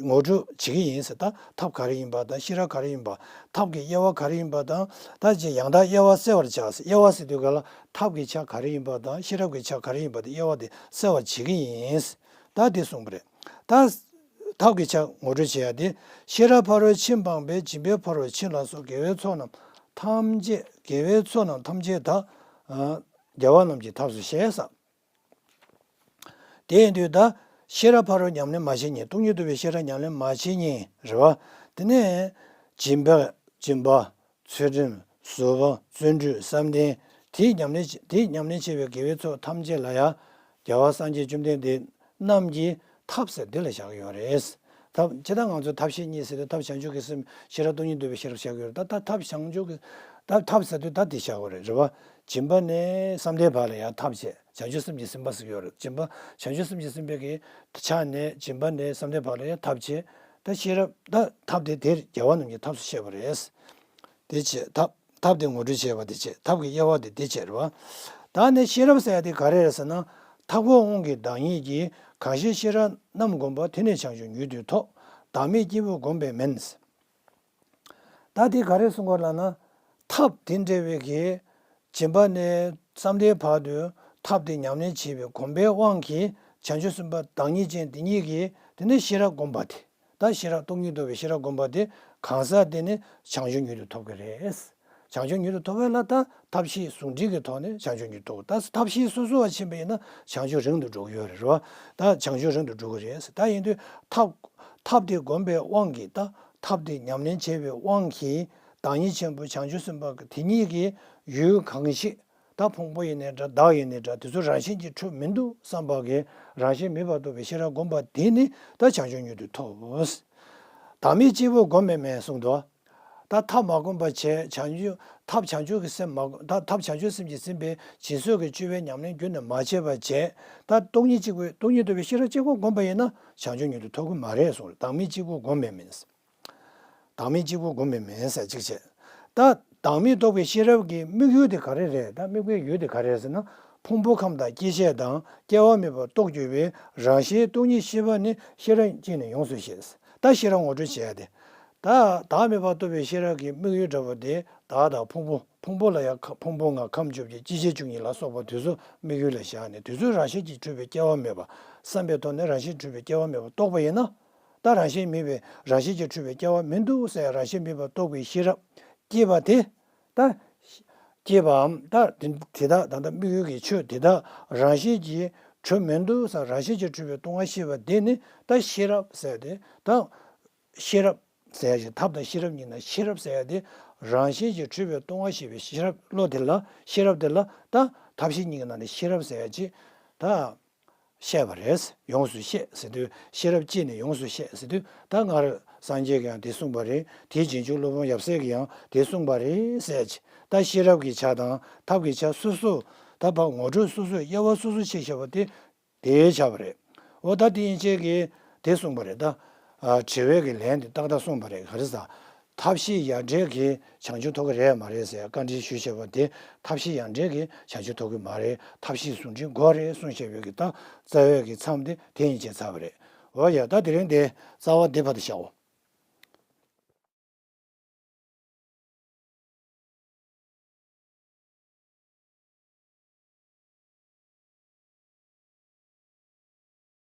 ངོ་སྤྲོད་བྱེད་ཀྱི་ཡིན་ཟེར། ད་ཐབས་ག་རེ་ཡིན་པ་དང་ཤེས་རབ་ག་རེ་ཡིན་པ། ཐབས་ཀྱི་དབྱེ་བ་ག་རེ་ཡིན་པ་དང་ད་ཅི་ཡང་དག་དབྱེ་བ་བསལ་བར་བྱ་ཟེར། དབྱེ་བ་ཟེར་དུས་ག་ལ་ཐབས་ཀྱི་ཆ་ག་རེ་ཡིན་པ་དང་ཤེས་རབ་ཀྱི་ཆ་ག་རེ་ཡིན་པ་དེ་དབྱེ་བ་དེ་བསལ་བར་བྱེད་ཀྱི་ཡིན། ད་དེ་གསུངས་པ་རེད། ད་ཐབས་ཀྱི་ཆ་ངོ་སྤྲོད་བྱེད་ཡ་དེ། ཤེས་རབ་ཕ་རོལ་ཕྱིན་སྤངས་པས་སྦྱིན་པའི་ཕ་རོལ་ཕྱིན་ལ་སོགས་དགེ་བའི་ཚོགས་རྣམས་ཐམས་ཅད་དགེ་བའི་ཚོགས་རྣམས་ཐམས་ཅད་དག་རྒྱལ་བ་རྣམས་ཀྱི་ཐབས་སུ་བཤད་ས། དེ་ཡིན་དུས་ད་ཤེས་རབ་ཕ་རོལ་ཉམས་ལེན་མ་བྱེད་ཉིན་སྟོང་ཉིད་རྟོགས་པའི་ཤེས་རབ་ཉམས་ལེན་མ་བྱེད་ཉིན་རེད་བ། དེ་ནས་སྦྱིན་པ་སྦྱིན་པ། ཚུལ་ཁྲིམས་བཟོད་པ་བརྩོན་འགྲུས་བསམ་གཏན་དེའི་ཉམས་ལེན་དེའི་ཉམས་ལེན་བྱེད་པའི་དགེ་བའི་ཚོགས་ཐམས་ཅད་ལ་ཡང་རྒྱལ་བ་སངས་རྒྱས་བཅོམ་ལྡན་འདས་རྣམས་ཀྱིས་ཐབས་ཟེར་འདི་ལ་བཞག་ཡོད་རེད། ཐབས་ཇི་ལྟར་ང་ཚོས་ཐབས་ཤེས་གཉིས་ཟེར་དུས་ཐབས་བྱང་ཆུབ་ཀྱི་སེམས་ཤེས་རབ་སྟོང་ཉིད་རྟོགས་པའི་ཤེས་རབ་བཞག་ཡོད་རེད། ད་ད་ཐབས་བྱང་ཆུབ་ཀྱི་ད་ཐབས་ཟེར་དུས་ད་འདི་བཞག་དགོས་རེད་རེད་བ། སྦྱིན་པ་ནས་བསམ་གཏན་བར་ལ་ཡང་ཐབས་བྱས། བྱང་ཆུབ་སེམས་ཀྱིས་ཟིན་པ་ཟེར་གྱི་ཡོད་རེད། སྦྱིན་པ་བྱང་ཆུབ་སེམས་ཀྱིས་ཟིན་པའི་གི་ཆ་ནས་སྦྱིན་པ་ནས་བསམ་གཏན་བར་ལ་ཡང་ཐབས་བྱས། ད་ཤེས་རབ་ད་ཐབས་དེ་དེར་རྒྱལ་བ་རྣམས་ཀྱི་ཐབས་སུ་བཤད་པ་རེད། དེ་བྱས་ཐབས་ཐབས་དེ་ངོ་སྤྲོད་བྱས་པ་དེ་བྱས་ཐབས་ཀྱི་དབྱེ་བ་དེ་དེ་བྱས་རེད་བ། ད་ནི་ཤེས་རབ་ཟེར་ཡ་དེ་ག་རེ་རེད་ཟེར་ན། ཐབས་ཀྱི་དབང་གིས་བདག་ཉིད་ཀྱིས། གང་ཞིག་ཤེས་རབ་རྣམ་བསྒོམ་པ། དེ་ནི་བྱང་ཆུབ་མྱུར་དུ་ཐོབ། བདག་མེད་སྐྱེས་བུ་བསྒོམས་པས་མིན། ད་དེ་ག་རེ་གསུང་གི་ཡོད་ལབ་ན། ཐབས་དེ་འདྲ་བའི་གི་སྦྱིན་པ་ནས་བསམ་གཏན་བར་དུ་ཐབས་དེ་ཉམས་ལེན་བྱེད་པའི་སྒོམ་པའི་དབང་གིས་བྱང་ཆུབ་སེམས་དཔའ་བདག་ཉིད་ཅན་དེ་ཉིད་ཀྱིས་དེ་ནས་ཤེས་རབ་བསྒོམས་པ་དེ། ད་ཤེས་རབ་སྟོང་ཉིད་རྟོགས་པའི་ཤེས་རབ་བསྒོམས་པ་དེ་གང་ཟག་དེ་ནི་བྱང་ཆུབ་མྱུར་དུ་ཐོབ་ཀྱི་རེད། བྱང་ཆུབ་མྱུར་དུ་ཐོབ་པ་ལ་ད་ཐབས་ཤེས་ཟུང་འབྲེལ་གྱི་ཐོག་ནས་བྱང་ཆུབ་མྱུར་དུ་ཐོབ། ད་ཐབས་ཤེས་སོ་སོ་བ་ཕྱིན་པ་ཡིན་ན་བྱང་ཆུབ་རིང་དུ་འགྲོ་གི་ཡོད་རེད་རོ། ད་བྱང་ཆུབ་རིང་དུ་འགྲོ་གི་རེད། ད་ཡིན་དུས་ཐབས་ཐབས་དེ་བསྒོམས་པའི་དབང་གིས་ད་ཐབས་དེ་ཉམས་ལེན་བྱས་པའི་དབང་གིས་བདག་ཉིད་ཆེན་པོ་བྱང་ཆུབ་སེམས་དཔའ་དེ་ཉིད་ཀྱི་ཡུལ་གང་ཞིག་ད་ཕུང་པོ་ཡིན་ནའི་འདྲ་བདག་ཡིན་ནའི་འདྲ་དེ་ཚོ་རང་བཞིན་གྱིས་གྲུབ་མི་འདུག་བསམ་པ་གིས་རང་བཞིན་མེད་པར་རྟོགས་པའི་ཤེས་རབ་བསྒོམས་པ་དེ་ནི་ད་བྱང་ཆུབ་མྱུར་དུ་ཐོབ། བདག་མེད་སྐྱེས་བུ་བསྒོམས་པས་མིན་གསུངས་འདུག་ད་ཐབས་མ་བསྒོམས་པ་བྱས་བྱང་ཆུབ་ཐབས་བྱང་ཆུབ་ཀྱི་སེམས་མ་བསྒོམ་ད་ཐབས་བྱང་ཆུབ་སེམས་ཀྱིས་ཟིན་པའི་སྦྱིན་སོགས་ཀྱི་སྤྱོད་པའི་ཉམས་ལེན་རྒྱུན་ནས་མ་བྱས་པ་བྱས་ད་སྟོང་ཉིད་གཅིག་པུའི་སྟོང་ཉིད་རྟོགས་པའི་ཤེས་རབ་གཅིག་པུ་བསྒོམས་པ་ཡིན་ན་བྱང་ཆུབ་མྱུར་དུ་ཐོབ་ཀྱི་མ་རེད་གསུངས་རེད། བདག་མེད་གཅིག་པུ་བསྒོམས་པས་མིན། བདག་མེད་གཅིག་པུ་བསྒོམས་པས་མིན་ཟེར་གཅིག་བྱས། ད་བདག་མེད་རྟོགས་པའི་ཤེས་རབ་ཀྱི་དམིགས་ཡུལ་དེ་ག་རེ་རེད། ད་དམིགས་པའི་ཡུལ་དེ་ག་རེ་རེད་ཟེར་ན། ཕུང་པོ་ཁམས་དང་སྐྱེ་མཆེད་དང་སྐྱེ་བ་མེད་པར་རྟོགས་གྱུར་པའི་རང་བཞིན་སྟོང་ཉིད་ཤེས་པ་ནི་ཤེས་རབ་ཀྱིས་ནི་ཡོངས་སུ་ཤེས། ད་ཤེས་རབ་ངོ་སྤྲོད་བྱས་ཏེ། ད་བདག་མེད་པར་རྟོགས་པའི་ཤེས་རབ་ཀྱི་དམིགས་ཡུལ་འདྲ་པོ་དེ་བདག་དང་ཕུང་པོ་ཕུང་པོ་ལ་ཡང་ཁམས་ཕུང་པོ་ལྔ་ཁམས་བཅུ་བརྒྱད་སྐྱེ་མཆེད་བཅུ་གཉིས་ལ་སོགས་པ་དེ་ཚོ་དམིགས་ཡུལ་ལ་བཞག་ནས་དེ་ཚོ་རང་བཞིན་གྱིས་གྲུབ་པའི་སྐྱེ་བ་མེད་པ་བསམ་པའི་ཐོག་ནས་རང་བཞིན་གྲུབ་པའི་སྐྱེ་བ་མེད་པ་རྟོགས་པ་ཡིན་ན། ད་རང་བཞིན་མེད་པའི་རང་བཞིན་གྱིས་གྲུབ་པའི་སྐྱེ་བ་མི་འདུག་ཟེར་རང་བཞིན་མེད་པར་རྟོགས་པའི་ཤེས་རབ་སྐྱེས་པ་དེ། ད་སྐྱེས་པའམ་ད་དེ་དེ་དག་ད་ལྟ་དམིགས་ཡུལ་གྱི་ཆོས་དེ་དག་རང་བཞིན་གྱིས་གྲུབ་མི་འདུག་ཟེར་རང་བཞིན་གྱིས་གྲུབ་པའི་སྟོང་པ་ཤེས་པ་དེ་ནི་ད་ཤེས་རབ་ཟེར་ཏེ་ད། ཤེས་རབ་ཟེར་ཡ་ཞིག་ཐབས་དང་ཤེས་རབ་གཉིས་ན་ཤེས་རབ་ཟེར་ཡ་དེ་རང་བཞིན་གྱིས་གྲུབ་པའི་སྟོང་པ་ཤེས་པའི་ཤེས་རབ་བློ་དེ་ལ་ཤེས་རབ་དེ་ལ་ད་ཐབས་ཤེས་གཉིས་ཀྱི་ནང་ནས་ཤེས་རབ་ཟེར་ཡ་ཅིག་ད་བཤད་པ་རེད། ཡོངས་སུ་ཤེས་ཟེར་དུས་ཤེས་རབ་ཀྱིས་ནི་ཡོངས་སུ་ཤེས་ཟེར་དུས་ད་སྔར་སངས་རྒྱས་ཀྱིས་ཡང་དེ་གསུངས་པ་རེད། དེའི་རྗེས་འཇུག་སློབ་དཔོན་ཡབ་སྲས་ཀྱིས་ཡང་དེ་གསུངས་པ་རེད་ཟེར་ཡ་ཅིག་ད་ཤེས་རབ་ཀྱི་ཆ་དང་ཐབས་ཀྱི་ཆ་སོ་སོ་ ད་ཕར་ངོ་སྤྲོད་སོ་སོས་དབྱེ་བ་སོ་སོ་ཕྱེ་བཞག་པ་དེ་དེ་ཆགས་པ་རེད། འོ་ད་དེ་ཡན་ཆད་ཀྱིས་དེ་གསུངས་པ་རེད་ད། ཨ་དྲི་བའི་གི་ལན་དེ་ཏག་ཏག་གསུངས་པ་རེད། ག་རེ་ཟེར། ཐབས་ཤེས་ཡར་འདྲེན་གྱིས་བྱང་ཆུབ་ཐོབ་ཀྱི་རེད་མ་རེད་ཟེར་བཀའ་འདྲི་ཞུས་བྱས་པ་དེ། ཐབས་ཤེས་ཡར་འདྲེན་གྱིས་བྱང་ཆུབ་ཐོབ་ཀྱི་མ་རེད། ཐབས་ཤེས་ཟུང་འབྲེལ་དགོས་རེད་གསུངས་བྱས་པའི་གི་ད་རྩ་བའི་གི་མཚམས་དེ་དེ་ཡན་ཆད་ཚར་བ་རེད། འོ་ཡ་ད་དེ་རིང་དེ་རྩ་བ་འདི་བར་དུ་བཞག་འོ།